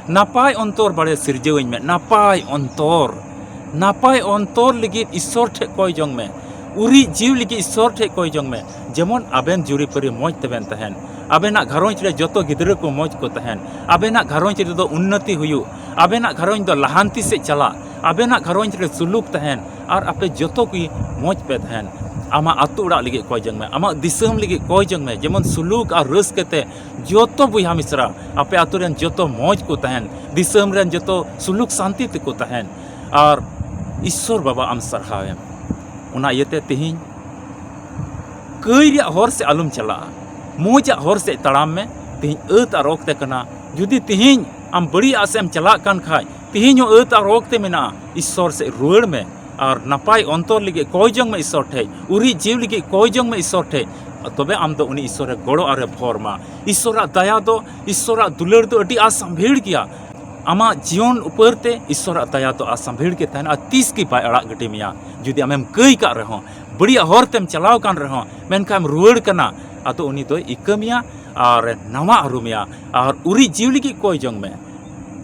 "ᱱᱟᱯᱟᱭ ᱚᱱᱛᱚᱨ ᱵᱟᱲᱮ ᱥᱤᱨᱡᱟᱹᱣᱟᱹᱧ ᱢᱮ, ᱱᱟᱯᱟᱭ ᱚᱱᱛᱚᱨ, ᱱᱟᱯᱟᱭ ᱚᱱᱛᱚᱨ ᱞᱟᱹᱜᱤᱫ ᱤᱥᱥᱚᱨ ᱴᱷᱮᱱ ᱠᱚᱭ ᱡᱚᱝ ᱢᱮ, ᱩᱨᱤᱡ ᱡᱤᱣᱤ ᱞᱟᱹᱜᱤᱫ ᱤᱥᱥᱚᱨ ᱴᱷᱮᱱ ᱠᱚᱭ ᱡᱚᱝ ᱢᱮ, ᱡᱮᱢᱚᱱ ᱟᱵᱮᱱ ᱡᱩᱨᱤᱯᱟᱹᱨᱤ ᱢᱚᱡᱽ ᱛᱮᱵᱮᱱ ᱛᱟᱦᱮᱱ, ᱟᱵᱮᱱᱟᱜ ᱜᱷᱟᱨᱚᱸᱡᱽ ᱨᱮ ᱡᱚᱛᱚ ᱜᱤᱫᱽᱨᱟᱹ ᱠᱚ ᱢᱚᱡᱽ ᱠᱚ ᱛᱟᱦᱮᱱ, ᱟᱵᱮᱱᱟᱜ ᱜᱷᱟᱨᱚᱸᱡᱽ ᱨᱮᱫᱚ ᱩᱱᱱᱚᱛᱤ ᱦᱩᱭᱩᱜ, ᱟᱵᱮᱱᱟᱜ ᱜᱷᱟᱨᱚᱸᱡᱽ ᱫᱚ ᱞᱟᱦᱟᱱᱛᱤ ᱥᱮᱫ ᱪᱟᱞᱟᱜ, ᱟᱵᱮᱱᱟᱜ ᱜᱷᱟᱨᱚᱸᱡᱽ ᱨᱮ ᱥᱩᱞᱩᱠ ᱛᱟᱦᱮᱱ, ᱟᱨ ᱟᱯᱮ ᱡᱚᱛᱚ ᱜᱮ ᱢᱚᱡᱽ ᱯᱮ ᱛᱟᱦᱮᱱ, ᱟᱢᱟᱜ ᱟᱹᱛᱩ ᱚᱲᱟᱜ ᱞᱟᱹᱜᱤᱫ ᱠᱚᱭ ᱡᱚᱝ ᱢᱮ, ᱟᱢᱟᱜ ᱫᱤᱥᱚᱢ ᱞᱟᱹᱜᱤᱫ ᱠᱚᱭ ᱡᱚᱝ ᱢᱮ, ᱡᱮᱢᱚᱱ ᱥᱩᱞᱩᱠ ᱟᱨ ᱨᱟᱹᱥᱠᱟᱹ ᱛᱮ ᱡᱚᱛᱚ ᱵᱚᱭᱦᱟ ᱢᱤᱥᱨᱟ ᱟᱯᱮ ᱟᱹᱛᱩ ᱨᱮᱱ ᱡᱚᱛᱚ ᱢᱚᱡᱽ ᱠᱚ ᱛᱟᱦᱮᱱ, ᱫᱤᱥᱚᱢ ᱨᱮᱱ ᱡᱚᱛᱚ ᱥᱩᱞᱩᱠ ᱥᱟᱱᱛᱤ ᱛᱮᱠᱚ ᱛᱟᱦᱮᱱ, ᱟᱨ ᱤᱥᱥᱚᱨ ᱵᱟᱵᱟ ᱟᱢ ᱥᱟᱨᱦᱟᱣ ᱮᱢ᱾ ᱚᱱᱟ ᱤᱭᱟᱹᱛᱮ ᱛᱮᱦᱮᱧ ᱠᱟᱹᱭ ᱨᱮᱭᱟᱜ ᱦᱚᱨ ᱥᱮᱫ ᱟᱞᱚᱢ ᱪᱟᱞᱟᱜᱼᱟ, ᱢᱚᱡᱟᱜ ᱦᱚᱨ ᱥᱮᱫ ᱛᱟᱲᱟᱢ ᱢᱮ, ᱛᱤᱦᱤᱧ ᱟᱹᱛ ᱟᱨ ᱚᱠᱛᱮ ᱠᱟᱱᱟ᱾ ᱡᱩᱫᱤ ᱛᱤᱦᱤᱧ ᱟᱢ ᱵᱟᱹᱲᱤᱡ ᱟᱜ ᱥᱮᱫ ᱮᱢ ᱪᱟᱞᱟᱜ ᱠᱟᱱ ᱠᱷᱟᱡ, ᱛᱤᱦᱤᱧ ᱦᱚᱸ ᱟᱹᱛ ᱟᱨ ᱚᱠᱛᱮ ᱢᱮᱱᱟᱜᱼᱟ᱾ ᱤᱥᱥᱚᱨ ᱥᱮᱫ ᱨᱩᱣᱟᱹᱲ ᱢᱮ ᱟᱨ ᱱᱟᱯᱟᱭ ᱚᱱᱛᱚᱨ ᱞᱟᱹᱜᱤᱫ ᱠᱚᱭ ᱡᱚᱝ ᱢᱮ ᱤᱥᱥᱚᱨ ᱴᱷᱮᱡ, ᱩᱨᱤᱡ ᱡᱤᱣᱤ ᱞᱟᱹᱜᱤᱫ ᱠᱚᱭ ᱡᱚᱝ ᱢᱮ ᱤᱥᱥᱚᱨ ᱴᱷᱮᱡ᱾ ᱛᱚᱵᱮ ᱟᱢ ᱫᱚ ᱩᱱᱤ ᱤᱥᱥᱚᱨᱮ ᱜᱚᱲᱚ ᱟᱨᱮ ᱵᱷᱚᱨ ᱢᱟ᱾ ᱤᱥᱥᱚᱨᱟᱜ ᱫᱟᱭᱟ ᱫᱚ, ᱤᱥᱥᱚᱨᱟᱜ ᱫᱩᱞᱟᱹᱲ ᱫᱚ ᱟᱹᱰᱤ ᱟᱥᱟᱢᱵᱷᱤᱲ ᱜᱮᱭᱟ᱾ ᱟᱢᱟᱜ ᱡᱤᱭᱚᱱ ᱩᱯᱟᱹᱨ ᱛᱮ ᱤᱥᱥᱚᱨᱟᱜ ᱫᱟᱭᱟ ᱫᱚ ᱟᱥᱟᱢᱵᱷᱤᱲ ᱜᱮ ᱛᱟᱦᱮᱱᱟ ᱟᱨ ᱛᱤᱥ ᱜᱮ ᱵᱟᱭ ᱟᱲᱟᱜ ᱜᱤᱰᱤ ᱢᱮᱭᱟ᱾ ᱡᱩᱫᱤ ᱟᱢᱮᱢ ᱠᱟᱹᱭ ᱠᱟᱜ ᱨᱮᱦᱚᱸ, ᱵᱟᱹᱲᱤᱡᱟᱜ ᱦᱚᱨ ᱛᱮᱢ ᱪᱟᱞᱟᱣ ᱠᱟᱱ ᱨᱮᱦᱚᱸ, ᱢᱮᱱᱠᱷᱟᱱ ᱮᱢ ᱨᱩᱣᱟᱹᱲ ᱠᱟᱱᱟ, ᱟᱫᱚ ᱩᱱᱤ ᱫᱚᱭ ᱤᱠᱟᱹ ᱢᱮᱭᱟ ᱟᱨ ᱱᱟᱣᱟ ᱟᱹᱨᱩ ᱢᱮᱭᱟ᱾ ᱟᱨ ᱩᱨᱤᱡ ᱡᱤᱣᱤ ᱞᱟᱹᱜᱤᱫ ᱠᱚᱭ ᱡᱚᱝ ᱢᱮ᱾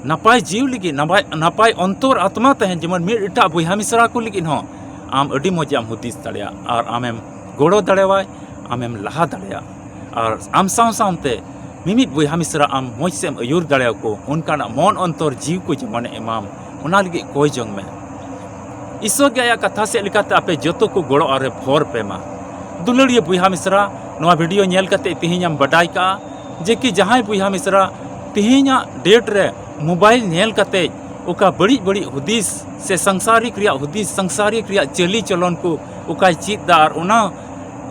ᱱᱟᱯᱟᱭ ᱡᱤᱣᱤ ᱞᱟᱹᱜᱤᱫ, ᱱᱟᱯᱟᱭ, ᱱᱟᱯᱟᱭ ᱚᱱᱛᱚᱨ ᱟᱛᱢᱟ ᱛᱟᱦᱮᱱ, ᱡᱮᱢᱚᱱ ᱢᱤᱫ ᱮᱴᱟᱜ ᱵᱚᱭᱦᱟ ᱢᱤᱥᱨᱟ ᱠᱚ ᱞᱟᱹᱜᱤᱫ ᱦᱚᱸ ᱟᱢ ᱟᱹᱰᱤ ᱢᱚᱡᱽ ᱮᱢ ᱦᱩᱫᱤᱥ ᱫᱟᱲᱮᱭᱟᱜᱼᱟ ᱟᱨ ᱟᱢᱮᱢ ᱜᱚᱲᱚ ᱫᱟᱲᱮᱣᱟᱭ, ᱟᱢᱮᱢ ᱞᱟᱦᱟ ᱫᱟᱲᱮᱭᱟᱜᱼᱟ᱾ ᱟᱨ ᱟᱢ ᱥᱟᱶ ᱥᱟᱶᱛᱮ ᱢᱤᱢᱤᱫ ᱵᱚᱭᱦᱟ ᱢᱤᱥᱨᱟ ᱟᱢ ᱢᱚᱡᱽ ᱥᱮᱫ ᱮᱢ ᱟᱹᱭᱩᱨ ᱫᱟᱲᱮᱭᱟᱠᱚ, ᱚᱱᱠᱟᱱᱟᱜ ᱢᱚᱱ ᱚᱱᱛᱚᱨ ᱡᱤᱣᱤ ᱠᱚ ᱡᱮᱢᱚᱱᱮ ᱮᱢᱟᱢ, ᱚᱱᱟ ᱞᱟᱹᱜᱤᱫ ᱠᱚᱭ ᱡᱚᱝ ᱢᱮ᱾ ᱤᱥᱥᱚᱨ ᱜᱮ ᱟᱭᱟᱜ ᱠᱟᱛᱷᱟ ᱥᱮᱫ ᱞᱮᱠᱟᱛᱮ ᱟᱯᱮ ᱡᱚᱛᱚ ᱠᱚ ᱜᱚᱲᱚ ᱟᱨᱮ ᱵᱷᱚᱨ ᱯᱮ ᱢᱟ᱾ ᱫᱩᱞᱟᱹᱲᱤᱭᱟᱹ ᱵᱚᱭᱦᱟ ᱢᱤᱥᱨᱟ, ᱱᱚᱣᱟ ᱵᱷᱤᱰᱤᱭᱳ ᱧᱮᱞ ᱠᱟᱛᱮ ᱛᱮᱦᱮᱧ ᱮᱢ ᱵᱟᱰᱟᱭ ᱠᱟᱜᱼᱟ ᱡᱮ ᱠᱤ ᱡᱟᱦᱟᱸᱭ ᱵᱚᱭᱦᱟ ᱢᱤᱥᱨᱟ ᱛᱮᱦᱮᱧᱟᱜ ᱰᱮᱴ ᱨᱮ ᱢᱳᱵᱟᱭᱤᱞ ᱧᱮᱞ ᱠᱟᱛᱮ ᱚᱠᱟ ᱵᱟᱹᱲᱤᱡ ᱵᱟᱹᱲᱤᱡ ᱦᱩᱫᱤᱥ ᱥᱮ ᱥᱟᱝᱥᱟᱨᱤᱠ ᱨᱮᱭᱟᱜ ᱦᱩᱫᱤᱥ, ᱥᱟᱝᱥᱟᱨᱤᱠ ᱨᱮᱭᱟᱜ ᱪᱟᱹᱞᱤ ᱪᱚᱞᱚᱱ ᱠᱚ ᱚᱠᱟᱭ ᱪᱮᱫ ᱫᱟ ᱟᱨ ᱚᱱᱟ,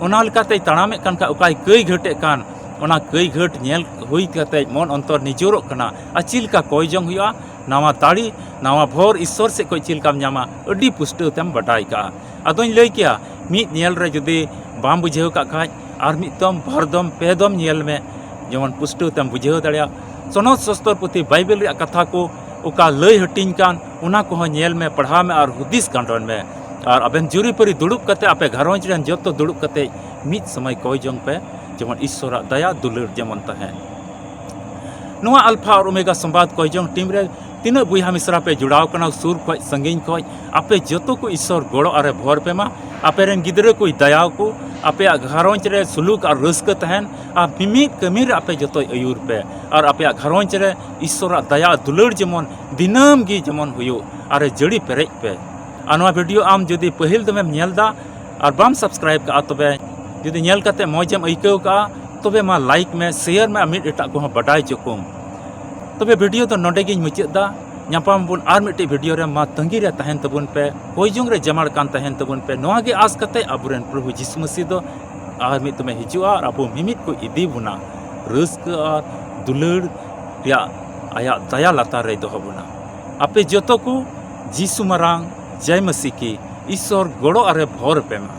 ᱚᱱᱟ ᱞᱮᱠᱟᱛᱮᱭ ᱛᱟᱲᱟᱢᱮᱫ ᱠᱟᱱ ᱠᱷᱟᱡ, ᱚᱠᱟᱭ ᱠᱟᱹᱭ ᱜᱷᱟᱹᱴᱮᱫ ᱠᱟᱱ, ᱚᱱᱟ ᱠᱟᱹᱭ ᱜᱷᱟᱹᱴ ᱧᱮᱞ ᱦᱩᱭ ᱠᱟᱛᱮ ᱢᱚᱱ ᱚᱱᱛᱚᱨ ᱱᱤᱡᱚᱨᱚᱜ ᱠᱟᱱᱟ᱾ ᱟᱨ ᱪᱮᱫ ᱞᱮᱠᱟ ᱠᱚᱭ ᱡᱚᱝ ᱦᱩᱭᱩᱜᱼᱟ, ᱱᱟᱣᱟ ᱫᱟᱲᱮ, ᱱᱟᱣᱟ ᱵᱷᱚᱨ ᱤᱥᱥᱚᱨ ᱥᱮᱫ ᱠᱷᱚᱱ ᱪᱮᱫ ᱞᱮᱠᱟᱢ ᱧᱟᱢᱟ, ᱟᱹᱰᱤ ᱯᱩᱥᱴᱟᱹᱣ ᱛᱮᱢ ᱵᱟᱰᱟᱭ ᱠᱟᱜᱼᱟ᱾ ᱟᱫᱚᱧ ᱞᱟᱹᱭ ᱠᱮᱭᱟ, ᱢᱤᱫ ᱧᱮᱞ ᱨᱮ ᱡᱩᱫᱤ ᱵᱟᱢ ᱵᱩᱡᱷᱟᱹᱣ ᱠᱟᱜ ᱠᱷᱟᱡ, ᱟᱨ ᱢᱤᱫ ᱫᱚᱢ, ᱵᱟᱨ ᱫᱚᱢ, ᱯᱮ ᱫᱚᱢ ᱧᱮᱞ ᱢᱮ, ᱡᱮᱢᱚᱱ ᱯᱩᱥᱴᱟᱹᱣ ᱛᱮᱢ ᱵᱩᱡᱷᱟᱹᱣ ᱫᱟᱲᱮᱭᱟᱜ᱾ ᱥᱚᱱᱚᱛ ᱥᱚᱥᱛᱚᱨ ᱯᱩᱛᱷᱤ ᱵᱟᱭᱵᱮᱞ ᱨᱮᱭᱟᱜ ᱠᱟᱛᱷᱟ ᱠᱚ ᱚᱠᱟ ᱞᱟᱹᱭ ᱦᱟᱹᱴᱤᱧ ᱠᱟᱱ, ᱚᱱᱟ ᱠᱚᱦᱚᱸ ᱧᱮᱞ ᱢᱮ, ᱯᱟᱲᱦᱟᱣ ᱢᱮ ᱟᱨ ᱦᱩᱫᱤᱥ ᱜᱟᱱᱰᱚᱱ ᱢᱮ᱾ ᱟᱨ ᱟᱵᱮᱱ ᱡᱩᱨᱤᱯᱟᱹᱨᱤ ᱫᱩᱲᱩᱵ ᱠᱟᱛᱮ ᱟᱯᱮ ᱜᱷᱟᱨᱚᱸᱡᱽ ᱨᱮᱱ ᱡᱚᱛᱚ ᱫᱩᱲᱩᱵ ᱠᱟᱛᱮ ᱢᱤᱫ ᱥᱚᱢᱚᱭ ᱠᱚᱭ ᱡᱚᱝ ᱯᱮ, ᱡᱮᱢᱚᱱ ᱤᱥᱥᱚᱨᱟᱜ ᱫᱟᱭᱟ ᱫᱩᱞᱟᱹᱲ ᱡᱮᱢᱚᱱ ᱛᱟᱦᱮᱸ᱾ ᱱᱚᱣᱟ ᱟᱞᱯᱷᱟ ᱟᱨ ᱳᱢᱮᱜᱟ ᱥᱚᱢᱵᱟᱫ ᱠᱚᱭ ᱡᱚᱝ ᱴᱤᱢ ᱨᱮ ᱛᱤᱱᱟᱹᱜ ᱵᱚᱭᱦᱟ ᱢᱤᱥᱨᱟ ᱯᱮ ᱡᱚᱲᱟᱣ ᱠᱟᱱᱟ, ᱥᱩᱨ ᱠᱷᱚᱡ, ᱥᱟᱺᱜᱤᱧ ᱠᱷᱚᱡ, ᱟᱯᱮ ᱡᱚᱛᱚ ᱠᱚ ᱤᱥᱥᱚᱨ ᱜᱚᱲᱚ ᱟᱨᱮ ᱵᱷᱚᱨ ᱯᱮ ᱢᱟ᱾ ᱟᱯᱮ ᱨᱮᱱ ᱜᱤᱫᱽᱨᱟᱹ ᱠᱚᱭ ᱫᱟᱭᱟᱣ ᱠᱚ, ᱟᱯᱮᱭᱟᱜ ᱜᱷᱟᱨᱚᱸᱡᱽ ᱨᱮ ᱥᱩᱞᱩᱠ ᱟᱨ ᱨᱟᱹᱥᱠᱟᱹ ᱛᱟᱦᱮᱱ, ᱟᱨ ᱢᱤᱢᱤᱫ ᱠᱟᱹᱢᱤ ᱨᱮ ᱟᱯᱮ ᱡᱚᱛᱚᱭ ᱟᱹᱭᱩᱨ ᱯᱮ᱾ ᱟᱨ ᱟᱯᱮᱭᱟᱜ ᱜᱷᱟᱨᱚᱸᱡᱽ ᱨᱮ ᱤᱥᱥᱚᱨᱟᱜ ᱫᱟᱭᱟ ᱫᱩᱞᱟᱹᱲ ᱡᱮᱢᱚᱱ ᱫᱤᱱᱟᱹᱢ ᱜᱮ ᱡᱮᱢᱚᱱ ᱦᱩᱭᱩᱜ ᱟᱨᱮ ᱡᱟᱹᱲᱤ ᱯᱮᱨᱮᱡ ᱯᱮ᱾ ᱟᱨ ᱱᱚᱣᱟ ᱵᱷᱤᱰᱤᱭᱳ ᱟᱢ ᱡᱩᱫᱤ ᱯᱟᱹᱦᱤᱞ ᱫᱚᱢᱮᱢ ᱧᱮᱞ ᱫᱟ ᱟᱨ ᱵᱟᱢ ᱥᱟᱵᱥᱠᱨᱟᱭᱤᱵ ᱠᱟᱜᱼᱟ, ᱛᱚᱵᱮ ᱡᱩᱫᱤ ᱧᱮᱞ ᱠᱟᱛᱮ ᱢᱚᱡᱽ ᱮᱢ ᱟᱹᱭᱠᱟᱹᱣ ᱠᱟᱜᱼᱟ, ᱛᱚᱵᱮ ᱢᱟ ᱞᱟᱭᱤᱠ ᱢᱮ, ᱥᱮᱭᱟᱨ ᱢᱮ ᱟᱨ ᱢᱤᱫ ᱮᱴᱟᱜ ᱠᱚᱦᱚᱸ ᱵᱟᱰᱟᱭ ᱦᱚᱪᱚ ᱠᱚᱢ᱾ ᱛᱚᱵᱮ ᱵᱷᱤᱰᱤᱭᱳ ᱫᱚ ᱱᱚᱰᱮ ᱜᱤᱧ ᱢᱩᱪᱟᱹᱫ ᱫᱟ᱾ ᱧᱟᱯᱟᱢ ᱟᱵᱚᱱ ᱟᱨ ᱢᱤᱫᱴᱤᱡ ᱵᱷᱤᱰᱤᱭᱳ ᱨᱮ᱾ ᱢᱟ ᱛᱟᱺᱜᱤ ᱨᱮ ᱛᱟᱦᱮᱱ ᱛᱟᱵᱚᱱ ᱯᱮ, ᱠᱚᱭ ᱡᱚᱝ ᱨᱮ ᱡᱟᱢᱟᱲ ᱠᱟᱱ ᱛᱟᱦᱮᱱ ᱛᱟᱵᱚᱱ ᱯᱮ᱾ ᱱᱚᱣᱟ ᱜᱮ ᱟᱸᱥ ᱠᱟᱛᱮ ᱟᱵᱚᱨᱮᱱ ᱯᱨᱚᱵᱷᱩ ᱡᱤᱥᱩ ᱢᱟᱹᱥᱤ ᱫᱚ ᱟᱨ ᱢᱤᱫ ᱫᱚᱢᱮ ᱦᱤᱡᱩᱜᱼᱟ ᱟᱨ ᱟᱵᱚ ᱢᱤᱢᱤᱫ ᱠᱚ ᱤᱫᱤ ᱵᱚᱱᱟ᱾ ᱨᱟᱹᱥᱠᱟᱹ ᱟᱨ ᱫᱩᱞᱟᱹᱲ ᱨᱮᱭᱟᱜ ᱟᱭᱟᱜ ᱫᱟᱭᱟ ᱞᱟᱛᱟᱨ ᱨᱮᱭ ᱫᱚᱦᱚ ᱵᱚᱱᱟ᱾ ᱟᱯᱮ ᱡᱚᱛᱚ ᱠᱚ ᱡᱤᱥᱩ ᱢᱟᱨᱟᱝ ᱡᱟᱭ ᱢᱟᱹᱥᱤ ᱠᱤ ᱤᱥᱥᱚᱨ ᱜᱚᱲᱚ ᱟᱨᱮ ᱵᱷᱚᱨ ᱯᱮ ᱢᱟ᱾